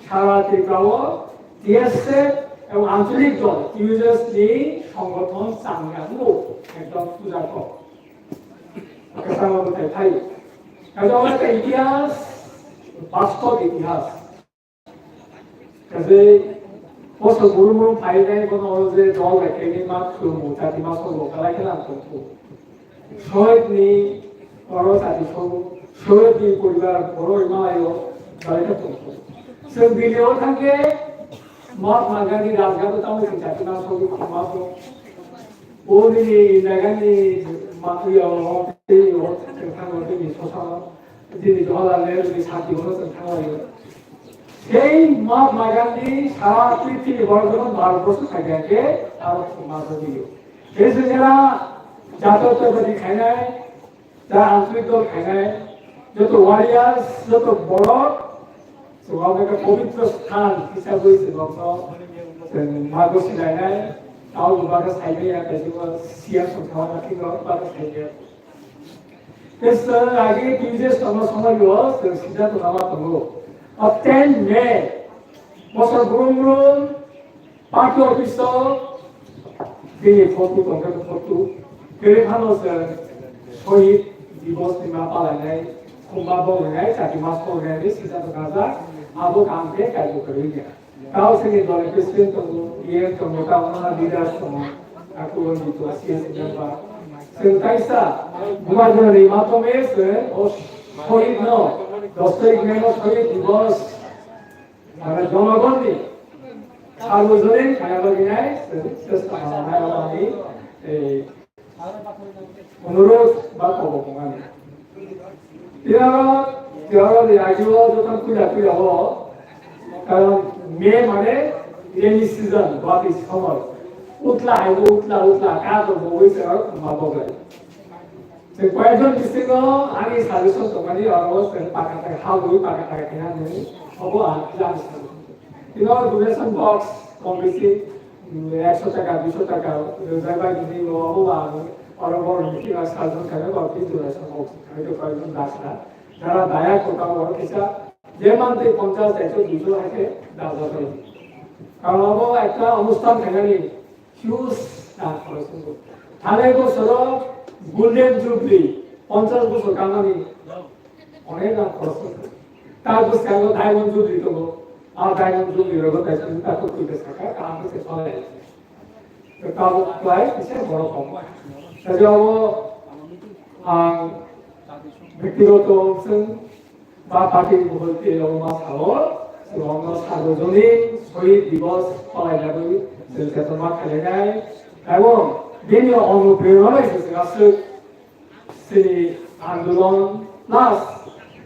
sara Tripura o T S F ebong anchalik dol, T U J S ni songgothon changya wngo, ekdom puja kok. Kwchangma bwthai phai. Kaisa omo khe itihas, bastob itihas. Kaje bosor burum burum phainai bono oro je dol bai khainai ma khulumung jati ma songbo kalai khela ang tongkhu. Sohid ni oro jati song, Sohid ni poribar borok rwma laio kalai khe tongkhu. Chwng Delhi o thangkhe Mahatma Gandhi Rajghat o tamo se jati ma songbo khuluma song. O nini Indira Gandhi ma yo tei yo thango tei ni sosa. Jini Jawaharlal Nehru ni sati bono chwng thanglaio. Sei Mahatma Gandhi sara prithibi borok jokhon Bharat borsho phaikha khe aro thwngma jagwi. Tei chwng jera Jatiyotabadi khainai, jera anchalik dol khainai, joto warriors, joto borok, chwng abo khe pobitro sthan hisabwi chwng bono chwng mago silainai, tamo bo bagwi saimaya, tei chwng siyam song thangma khe bo bagwi saimaya. Tei chwng agi T U J S tongma somoi o chwng sida tongma tongo. O ten May bosor brum brum party office o bini photo tongkha, photo. Kwrwi phano chwng Shohid Divos ni ma palainai Khumba bo wngnai, chati mas bo wngnai, ni sisa to kaza, abo kam khe kaibo kwrwi ya. Tao sini dol president tongo, E M tongo, tao no leaders tongo, aku ni to C S member. Sing taisa, buma jani ma tome se, o shohid no, dos tarik May no shohid divos. Mane jonogonni sarbojonin khaya loginai chesta khalanai ani, eh, onurod ba kobo kongani. Tinaro, tinaro ni agio joto puja puja ho, karon May mane rainy season, bati somoi. Utla haibo utla utla ka to boi se ma bogai. Tei koyekjon bisingo ani suggestion tongmani oro chwng paka tak habwi paka tak khe ani obo ang jani suggestion. Tino donation box kong bisi, mm, ekso taka, duiso taka rwjak bai bini obo ang oro borok ni thik suggestion khaina ba tini donation box khaina koyekjon daksa. Jara daya kota oro kisa je mantwi ponchash ekso duiso hai khe dajak bai. Karon obo ekta onusthan khainani Huge ta khorok tongo. Thanai bosoro Golden Jubilee, ponchash bosor kanani onek rang khorok tongo. Ta bwskango Diamond Jubilee tongo. A Diamond Jubilee rogo kaisa ta khorok twi saka, kaham khe se salai. To tabuk kwlai kisa borok kok. Sajao ang bektigoto chwng ba party ni buhul twi rok ma sao, chwng rok no sarbojonik Shohid Divos palai nagwi chwng cheton ma khainai. Abo bini onuprerona bai se chwng aswk chini andolon plus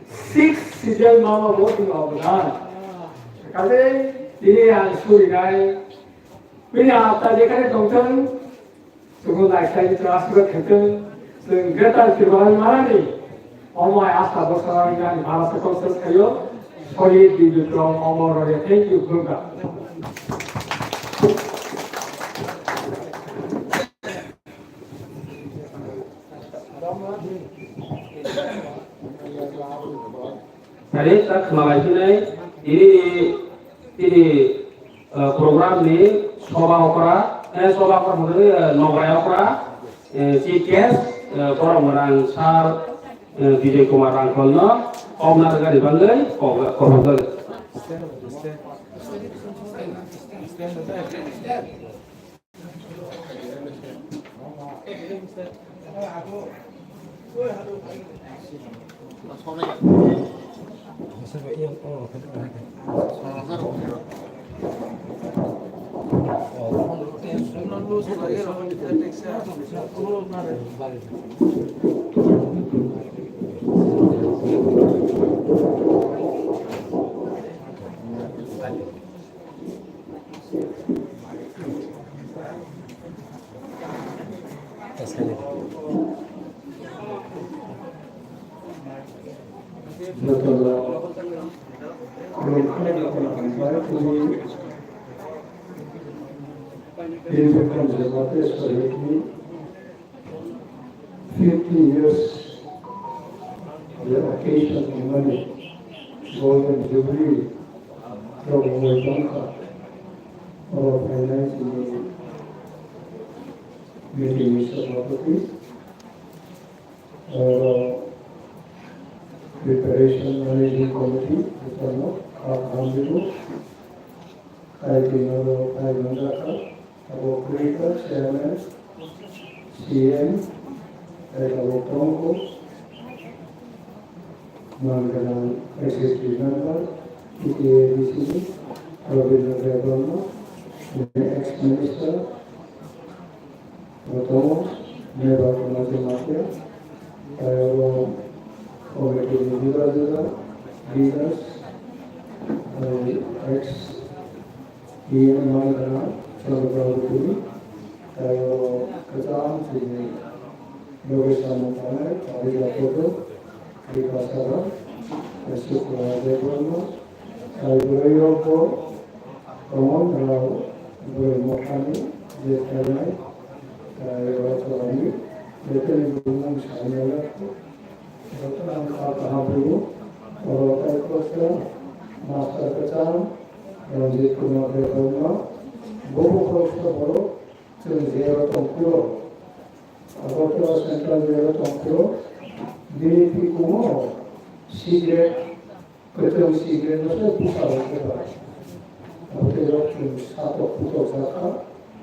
six season mama bo chini obodan. Kaje tini ang surinai bini atta jekhane tongthwng, Chwng naikhlai ni chwng aswk khe chwng, chwng Greater Tripura ni manani omo hai asta bwskango ani bara se kok ses khaio. Shohid Bir Bikram Amar Raja. Thank you, Gurga. Sari tak malai sinai ini ini eh, program ni soba okra, eh, soba okra hwnwi, eh, nograi okra, eh, chief guest, eh, borok mwnang sir, eh, Bijoy Kumar Rangkhol no kok narwkani bagwi kok, kok. Fifty years, the occasion of money, Golden Jubilee, rok wngwi tongkha. Oro phainai chini meeting ni sabhapati, oro preparation managing committee, jotono kha kaham rwo. Kaitor oro phai manjakha. Abo kwrwi kha chairman, C M, tei abo tongkho, man gwnang executive member, T T A D C ni Rabindra Debbarma, ex minister, abo tongo, Neba Kumaji Matia, tei abo committee ni juda juda leaders, tei ex Iyan mangana chwng Prabhu tini, tayo kwcham chini loge samung tangnai, Abhijit Kotok, Kripa Sara, Sukla Debbarma, tai bwrwi rokbo tongo, rao bwrwi mothani je khainai, tai rao chwlani, betani bumung saimaya. Jotono ang kha kaham rwo, oro tei kosto master kwcham Ranjit Kumar Debbarma, bobo kosto borok chwng jail o tong phuru, Agartala Central Jail o tong phuru, bini twi kumo cigarette, kwchwng cigarette no se bwsa rok khe ba. Abo tei rok chwng satok putok jakha,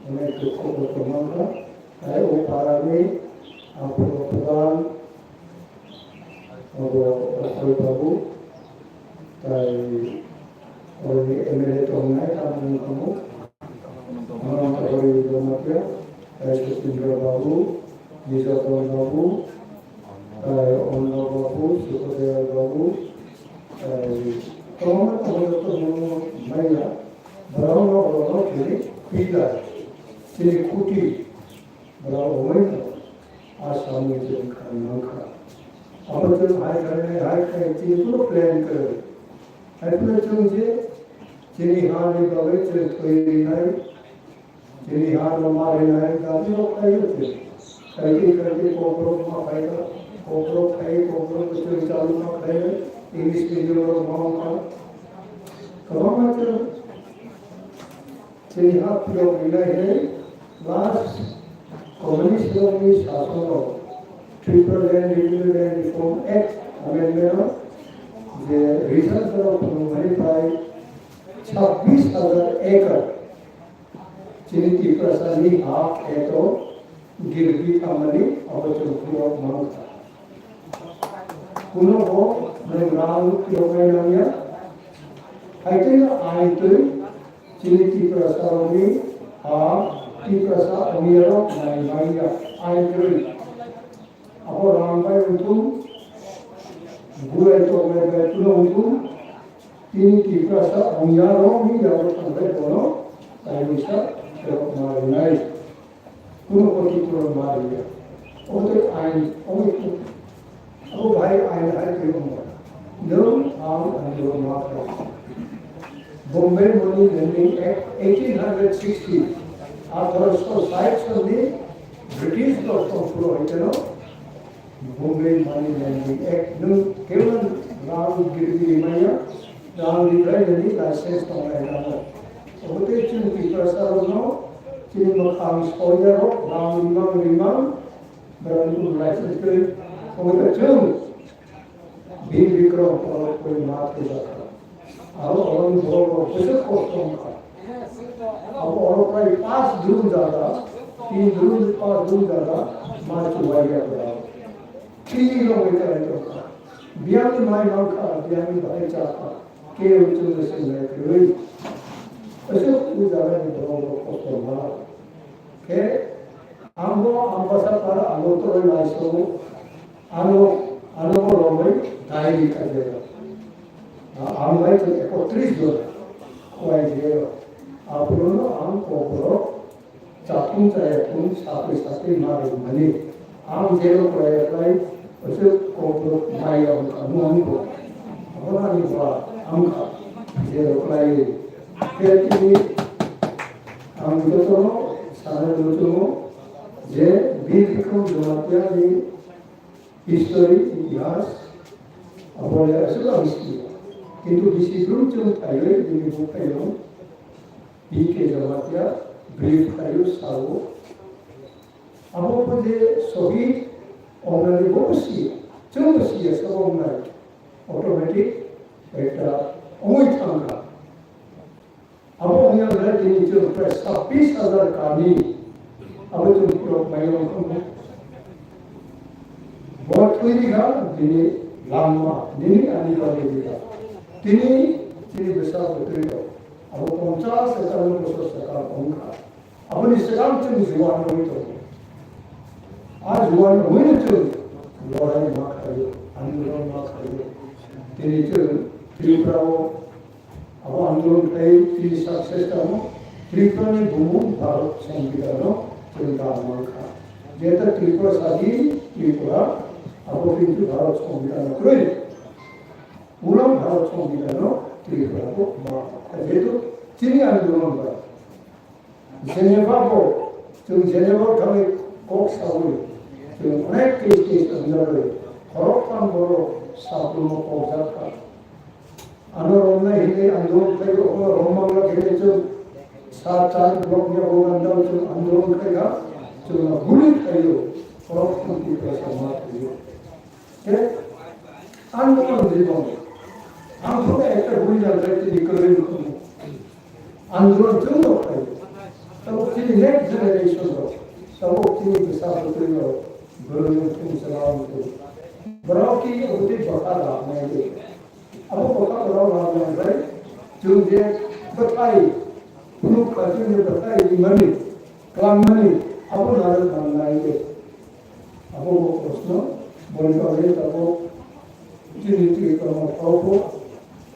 onek dukho bo tongmangkha. Tei o parani aphuru pradhan, obo Akhoi babu, tai oroni M L A tongnai, tamo wngkha mo. Ano Akhoi Jamatia, tai Sutindra babu, Nijadon babu, tai Onno babu, Sukodaya babu, tai kwbangma tongo, joto no manya, borok no oro no chini pillar, chini khuti, borok ongoi no a samung chini kha mankha. Abo chwng hai khainai, hai khai chini kuno plan kwrwi. Hai phano chwng je chini ha ni bagwi chwng thwi rinai, chini ha no ma rinai dabi rok khlai o chwng. Khaidi khaidi kokborok ma khlai kha, kokborok khai kokborok kwchwng chalu ma khlai, English medium rok ma wng kha. Kwbangma chwng Chini ha phiyok rinai hinwi last communist rokni sasono Tripura Land Revenue Land Reform Act amendment o je result rok phunukmani prai sabbish hajar acre chini Tiprasani ha eto girbi thangmani abo chwng phiyok mankha. Kuno bo nwng rang phiyoknai nangya. Hai tei ain twi chini Tiprasa rokni ha Tiprasa ongya rok nai manya ain twi. Abo rang bai wngthung, gurai toknai bai kuno wngthung, tini Tiprasa ongya rokni yago thangbai bono kainwisa phiyok ma rwnai. Kuno koti kuno ma rwya. Obo tei ain, obo tei, abo bahai ain hai twi wngkha. Nwng ang ani oro ma khlai. Bombay Money Lending Act eighteen hundred sixty, atharoso sait sonni British rok tongphuru hai kheno Bombay Money Lending Act, nwng kebo rang girbi rimaya, rang ribai nini license tongnai nangno. Obo tei chwng Tiprasa rokno chini mwkhang soya rok rang rimang rimang, borokni license kwrwi. Obo tei chwng Bir Bikram Paul koi ma thwijakha. Aro oroni borok rok bwswk kosto wngkha. Abo oro prai pas drum jaga, tin drum pas drum jaga ma chuwai ya borok. Tini rok bai chai tongkha. Biyangni mai mankha, biyangni bahai chakha. Kebo chwngno swngnai kwrwi. Bwswk o jagani borok rok kosto wngkha. Khe ang bo Ambasa para ang bo toroi lai songo. Ano, ano bo romwi diary khaijak. Ang bai chwng ekotris jon khuai jeo. Aphuru no ang kokborok chathum chayathum satwi satwi ma rwmani. Ang jero khlai khlai oso kokborok maya wngkha, nuhani bo. Abono ani ba wngkha jero khlai. Khe tini ang jotono sana muchungo je Bir Bikram Jamatia ni history, itihas, abo le aswk ang si. Kintu bisi brum chwng phaiwi bini buphayung B K Jamatia brief khlaiwi sao. Abo bo je sohid ongnani bo si, chwng si ya sabo ongnai. Automatic ekta ongwi thangkha. Abo wngya hwnkhe tini chwng prai sabbish hajar kami abo chwng phiyok maiyo wngkha. Bo thwini kha tini langma, nini ani bagwi rikha. Tini chini bwsa bwtwi rok abo ponchash hajar bosor swkang wngkha. Aboni swkang chwng juan rwui tongo. A juan rwui chwng lorai ma khaio, andolon ma khaio. Tini chwng Tripura o Abo andolon khlai tini success tamo Tripura ni bumung Bharat Songbidan no chwng dal mankha. Jeta Tripura sadi Tripura abo kintu Bharat Songbidan no kwrwi. Ulo Bharat Songbidan no Tripura bo ma. Jehetu chini andolon ba Geneva bo, chwng Geneva thangwi kok saui, chwng onek case case wngjagwi, khoroktham borok saplwmo kokjak kha. Ano romnai hinwi ang dol khlai rokno romma wngla khe chwng sa char block ni abo ganda chwng andolon khlai kha, chwng no guli khlaio, khoroktham Tiprasa ma thwio. Khe Andolon ribong. Ang thok ekta bui nang bai tini kwrwi rwkhumu. Andolon chwng rok khai. Tabuk chini next generation rok. Tabuk chini bwsa bwtwi rok. Bwrwi rok chwng chwla wngkhu. Borok ki obwtwi bwkha rok nai de. Abo bwkha borok rok nang bai. Chwng je bwthai. Phunuk kha chwng je bwthai rimani. Twlangmani abo narwk manlai de. Abo bo proshno, boni bagwi tabuk chini twi tongma phaubo,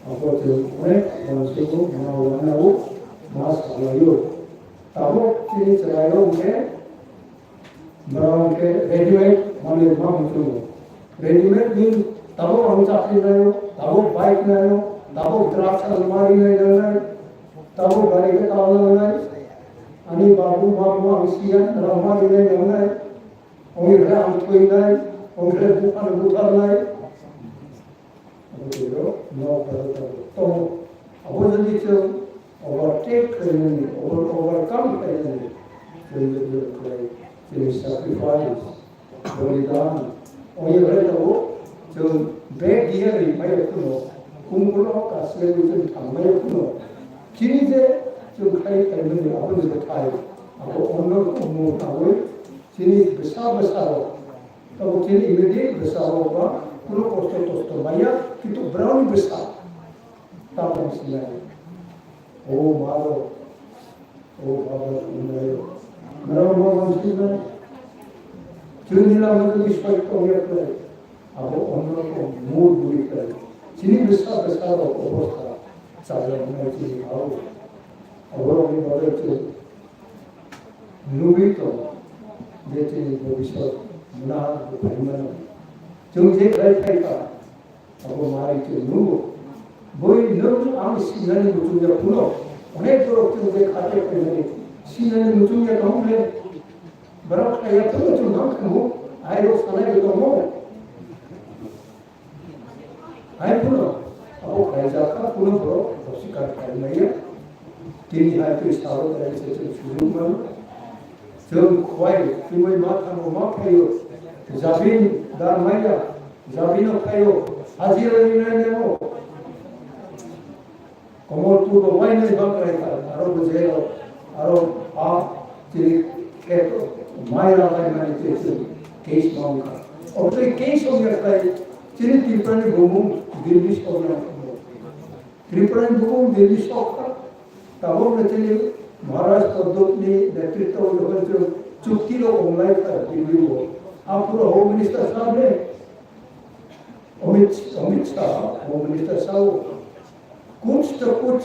abo chwng onek uansukgo, mano uanao ma salaio. Tabuk chini chwrairok hwnkhe borok hwnkhe readymade manwi ma muchungo. Readymade mean tabuk ang chakri naio, tabuk bike naio, tabuk drugs rok ma rinai nangnai, tabuk gari khe tal nangnai. Ani babu, mabu ang siya, rama rinai nangnai. Ongni hwnkhe ang thwinai, ongni hwnkhe buphano butharnai. Abo twibo nok daro tabuk tongo. Abo jodi chwng overtake khlainani, over-, overcome khlainani, chwng jodi khlai, chini sacrifice, bolidan, ongni hwnkhe tabuk chwng bek diya ri maya khuno, kungkulo kasle chwng thang maya khuno. Chini je chwng khai khlaimani aboni bwthai, abo onno khumu tabuk chini bwsa bwsa rok. Tabuk chini immediate bwsa rok ba kuno kosto tosto maya, kintu brao ni bwsa tabuk sinai. O ma rok, o baba rok, sinai rok. Brao ma rok sinai. Chini lama jodi soi tong ya khlai. Abo onno ko mur buri khlai. Chini bwsa bwsa rok obostha chajak nai chini ao. Abo rok ni bagwi chwng nugwi tongo je chini bhobishyot mwnang bo phai mano. Chwng je khlai phai kha, abo mari chwng nugo. Boi nwng ang sinani muchung ya phano, onek borok chwng je kha khe phaimani sinani muchung ya tong le, borok khlai ya phano chwng mang khamu, ai rok sanai bo tongo. Hai phano abo khlaijak kha, phano borok rosika khlai maya. Tini hai twi salo khlai se chwng sujuk mano. Chwng khwai twmwi ma thango ma phaio. Jabin da maya, jabino phaio. Hajira ni nai nemo. Komolpur bo wainai bangkrai kha, aro bo jail o, aro a chini khe mai rabai mani je chini case ma wngkha. Obotwi case wngya khai chini Tripura ni bumung Delhi sok ya. Tripura ni bumung Delhi sok kha. Tabok na chini Maharaj Pradyot ni netritwa o jokhon chwng chukti rok wnglai kha Delhi o. Aphuru Home Minister sahab ne Amit, Amit Shah, Home Minister sao, kuch to kuch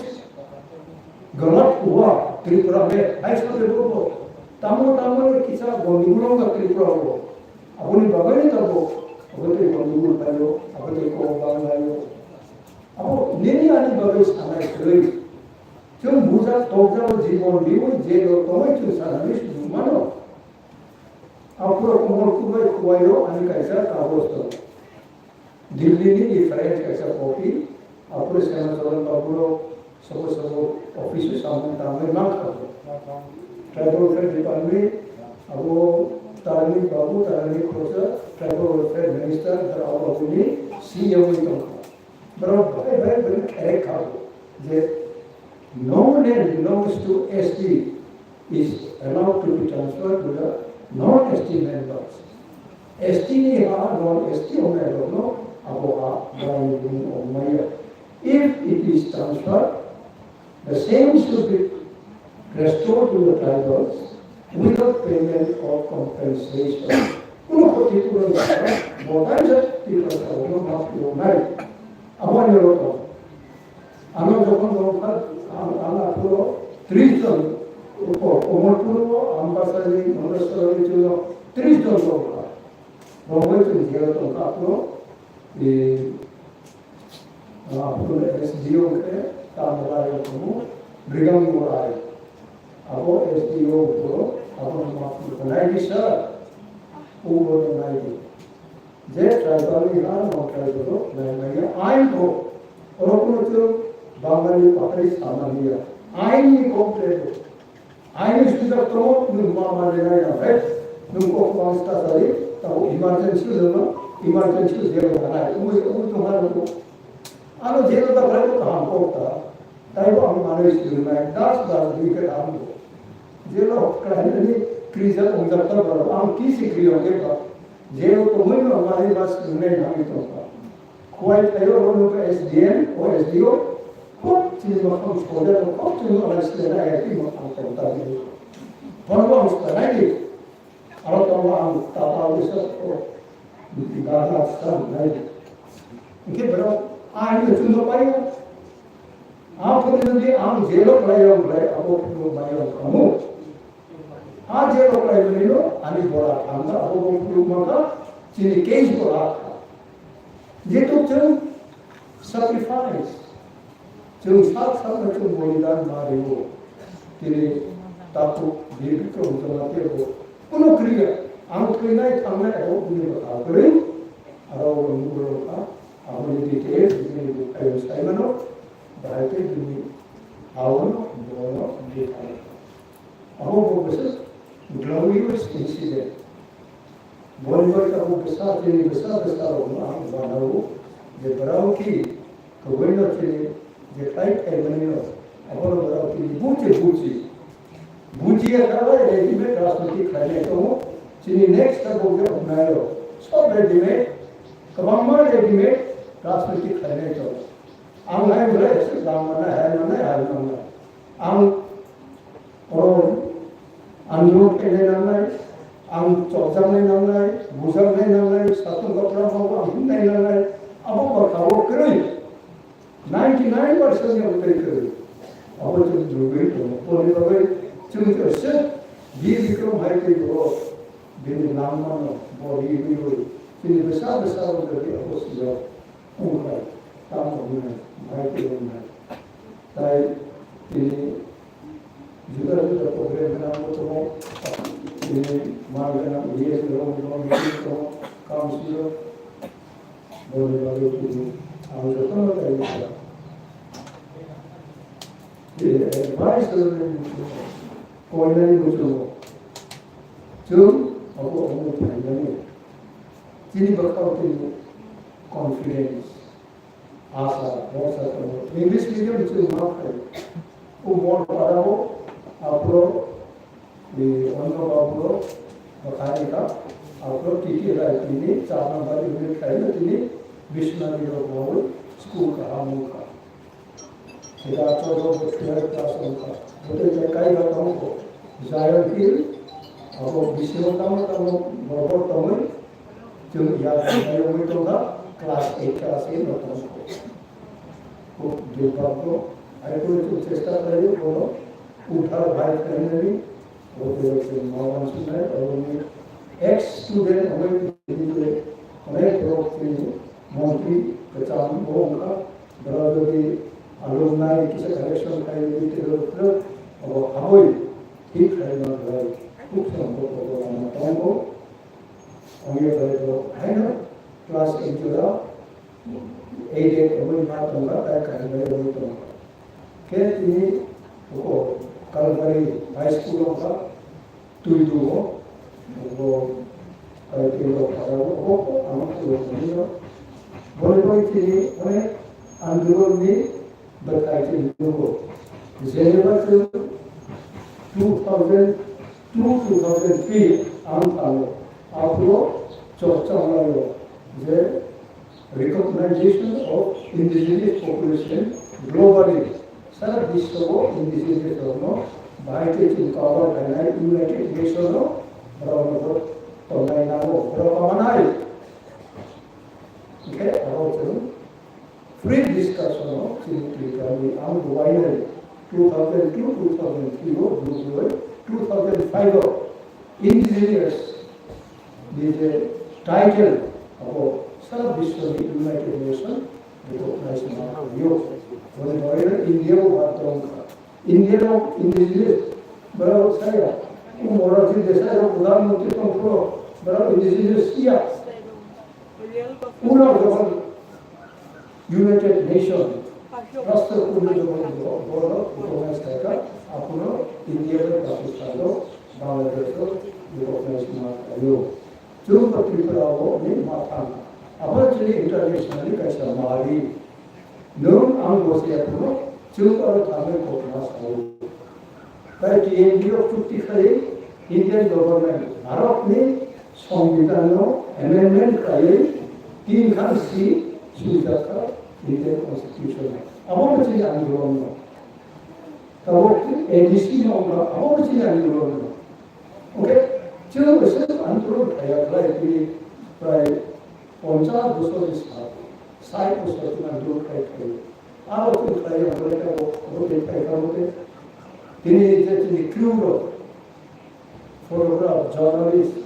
galat hua Tripura mein, aisa de bolo. Tamo tamo kisa gondogol wngkha Tripura o. Aboni bagwi tamo, abo tei gondogol phaio, abo tei kok bang laio. Abo nini ani bagwi sanai kwrwi. Chwng bujak tokjak jibon riwi je rok tongwi chwng sanani sujung mano. Aphuru Komolpur bai Khowai o ani kaisa kagoj tongo. Delhi ni different kaisa copy, aphuru Sena Choran Babu rok sobo sobo office o samung tangwi mankha. Tribal Welfare Department abo Tarani Babu, Tarani Khorsa, Tribal Welfare Minister, Dr. Abu Babu ni C E O wngwi tongkha. Borok bai bai bai kherek kha je no land belongs to S T is allowed to be transferred to the non-S T members. S T ni ha non-S T ongnai rokno abo ha bai bung ongmaya. If it is transferred, the same should be restored to the tribals without payment or compensation. Kuno khoti puron jora, bodai jat tito sabono map puron nai. Abo ani oro tong. Ano jokhon dongkha, ang, ang aphuru tris jon, o, Omorpuro, Ambasani, Mondoswari, chuno tris jon dongkha. Bongbai chwng jera tongkha aphuru, e, aphuru S D O khe, Tamrai tongo, Brigam Morai. Abo S D O bo, abo ma phuru nai di sir. O bo nai di. Je tribal ni ha, non tribal rok nai maya ain bo. Oro kuno chwng Bangali pahari sama niya. Ain ni kok tre bo. Ain ni sujak tongo, nwng ma ma le nai na hai. Nwng kok ma sta sari, tabo emergency le no. Emergency jail o thanai, umui, umui tongma rwgo. Ano jail o ta khlai kaham kok ta. Taibo ang manwi swrwngnai, das das dui khe tamo. Jail o khlainani krijak wngjak ta borok, ang kisi kri wngjak ba. Jail o tongwi no manwi ba swrwngnai nangwi tongkha. Khowai thaio oro nukha S D M, o S D O, kok chini mokhang sojak, kok chini mokhang sojak, ayati mokhang tongta di. Bono ang swrwngnai di. Aro tongo ang tata wisa ko dana sam nai. Hingke borok ang no chwngno paio. Ang khe jodi ang jelo khlai rok khlai abo phuru mai rok kamo. A jelo khlai mani no ani bora thangna abo phuru maka chini case bora. Jeto chwng sacrifice. Chwng sak sakno chwng bolidan ma rio. Tini takhuk Bir Bikram Jamatia bo kuno kriya. Ang thwinai thangnai abo uni bwkha kwrwi. Aro bo nugwi rwkha. Aboni details bini bwkhayo saimano. Bahai khe bini aono bono detail. Abo bo bwswk glorious incident. Boni bagwi abo bwsa, chini bwsa bwsa rokno ang uanao je borok ki kwbwino chini je khlai khlaimani no, abono borok chini buchi buchi. Buchiya kha bai readymade rajniti khlainai tongo. Chini next abo je wngnai rok sob readymade, kwbangma readymade rajniti khlainai tongo. Ang hai hwnle exit rang mannai, hai mannai, hai mannai. Ang oro andolon khainai nangnai, ang chopjaknai nangnai, bujaknai nangnai, satung kaprang rokbo ang himnai nangnai, abo bwkha o kwrwi ninety nine percent ni bwtwi kwrwi. Abo chwng nugwi tongo. Boni bagwi chwng se Bir Bikram hai tei bo bini langmano bo riwi rwi chini bwsa bwsa rok jodi abo sijak. Wngkha, tamo hwnwi, bai tei wngnai. Tai tini juda juda program gwnangbo tongo, tini mal gwnang, yes, rong, rong, rong, rong, council, boni bagwi tini ang jotono tai wngkha. Tini advice rwmani muchungo, koinani muchungo, chwng abo omo phainani. Chini bwkhao tini confidence. Asa, borsa tongo. English medium chwng ma phai. O Mon Parao, aphro, e, Onno Babu rok, bwkhani kha, aphro T T L I P ni char number unit khaino tini missionary rok bawi school kaham wngkha. Sida chodo bo twelve class wngkha. Bwtwi khe kaiba tongkho. Zion Hill, abo bisingo tamo tamo borok tongwi, chwng ya wngwi tongkha, class eight, class eight no tongkha. Khub durbhagyo, hai phano chwng chesta khlaio, bono uddhar bhai khlainani, abo tei chwng ma uansuknai, aboni ex student wngwi tini je onek borok chini montri kwcham bo wngkha, borok jodi alumni kisa collection khlaiwi tei abo habwi thik khlaima belai khub samung bo lama tongo. Ongya bai bo haino class eight jora eight eight wngwi ma tongkha, tai kaham bai wngwi tongkha. Khe tini oko Calvary High School wngkha, Tuidu o, bo, tai tei rok phaio, obo kok ang tei rok tongwi rok. Boni bagwi tini onek andolon ni bwkhai tini nugo. Jeneba chwng two thousand two, two thousand three ang thango. Aphuru chorcha wnglaio je recognition of indigenous population globally. Sara biswo o indigenous rokno bahai khe chini cover khainai United Nation o borokno bo tongnai nango, borok kamanai. Hingkhe abo chwng free discussion o chini Tripura ni ang bubainai two thousand two, two thousand three o bubainai two thousand five o indigenous ni je title abo sara biswni United Nation recognize ma yo. Boni bagwi India o ba tongkha. India o indigenous borok saya. Umora si desa yo Pradhan Mantri tongphuru borok indigenous siya. Ulo jokhon United Nation rashtra kunu jokhon borok recognize khaikha, aphuru India bai Pakistan o, Bangladesh o recognize ma khaio. Chwng bo Tripura o ni ma thang. Abo chini internationally kaisa mari. Nwng ang bo siya phuru chwng aro thangwi kokma sao. Tai T N D o chukti khai Indian government Bharat ni Songbidan no amendment khai tin khan si sujak kha Indian Constitution. Abo bo chini andolon no. Tabuk A D C no wngkha, abo bo chini andolon no. Okay, chwng bo se andolon khaiya khlai bini prai ponchas bosor ni sal, sait bosor chwng andolon khai khai. Abo chwng khlai ya khlai kha bo, abo tei khai kha bo tei. Tini je chini crew rok, photograph, journalist,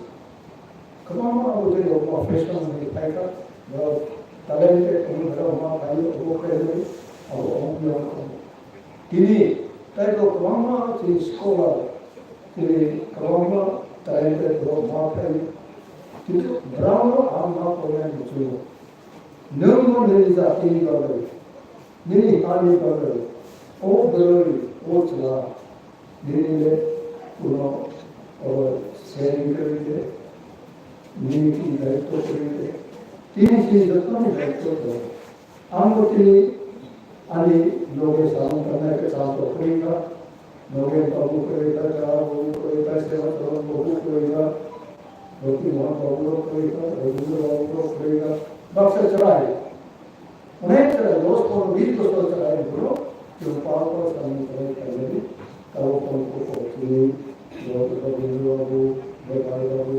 kwbangma abo tei rok professional ni khai kha, borok talented, omo borok ma khai, obo khai, abo, omo, omo. Tini, tei bo kwbangma chini scholar, tini kwbangma talented borok ma phai, kintu borokno ang ma porinani muchungo. Nwng bo nini jatini bagwi, nini hani bagwi, o bwrwi, o chwla, nini le kuno oro sharing kwrwi khe, nini chini daitw kwrwi khe, tini chini jotono daitw tongo. Ang bo tini ani loge samung tangnai kwcham rok kwrwi kha, loge babu kwrwi kha, chwla babu kwrwi kha, sema chwla babu kwrwi kha, roti mohan babu rok kwrwi kha, rabindra babu rok kwrwi kha, baksa chwrai. Onek chwrai, dos pondro bis bosor chwrai bwrwi, chwng pal pal samung tangnai khainani, tabuk tong kho kok chini. Rabindra babu, Bhai babu,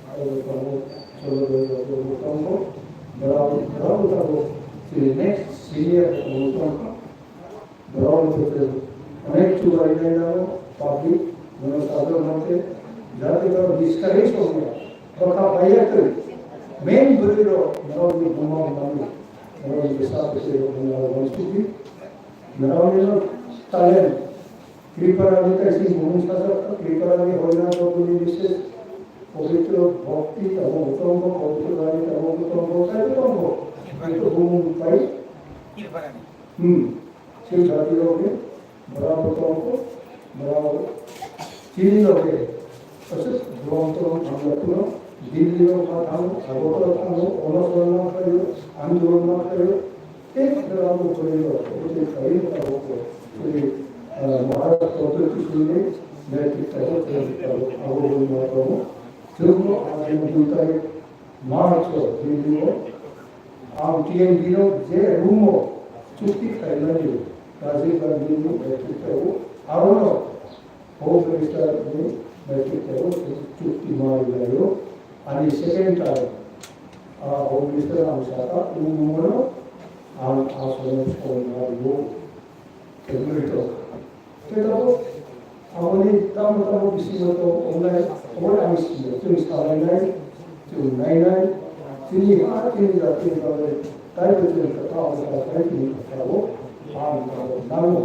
aro tongo, Solo babu tongo, borok, borok tongo, chini next senior tongo, borok tongo, onek chubarinai nango, public, bono sajwk mante, jate borok discourage ongya, bwkha paiya twi, main bwrwi rok, borok ni buma bumani, borok ni bwsa bwswi rok, borok ni wansukdi, borok ni talent, Tripura ni kaisa bumung sajak, Tripura ni Hoina Boguni Misses, Pabitro Bhakti tamo utombo, Pabitro Rani tamo utombo, kai utombo. Itu bumung pai. Hmm. Sing jati roge, bravo utombo, bravo. Chini roge. Asuk buang tong ang lakuno, Delhi ro ma thango, Agartala thango, onosor ma khayo, andolon ma khayo, Tei abo kwrwi rok, tei khawi abo khe, tei, ah, Maharaj Pradyot Kishore ni netrito o tei abo, abo hwnma tongo. Chwngno ani dui tarik March o Delhi o ang T N D no je room o chukti khaimani Rajiv Gandhi ni netrito o abono Home Minister ni netrito o chukti ma rwlaio. Ani second time, ah, Home Minister ang saka, umungno ang aswk songnaio. Kebri to. Tei tabuk, aboni tamo tamo bisingo to ongnai, aboni ang sio, chwng salainai, chwng nainai, chini ha, chini jatini bagwi, taibo chwng kwthao, taibo chini kwthao, ang tabuk nango.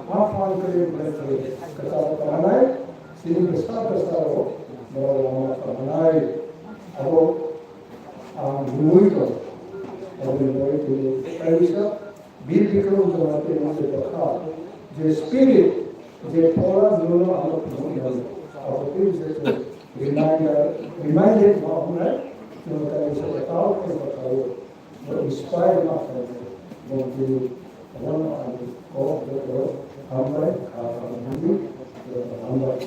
Aphang kre bwlai kre kwcharo tongmanai, chini bwsa bwsarok norok lama tongmanai. Abo ang nugwi tongo. Aboni bagwi tini kaisa Bir Bikram Jamatiani je bwkha, je spirit, je phola nono ano phunuknai. Abo tei je reminder, reminded ma hwnai, chwng kaisa bwkha o khe bwkha o. Bo inspire ma khlainai, bo tini abono ani kok joto hambai, kha hambai, joto hambai.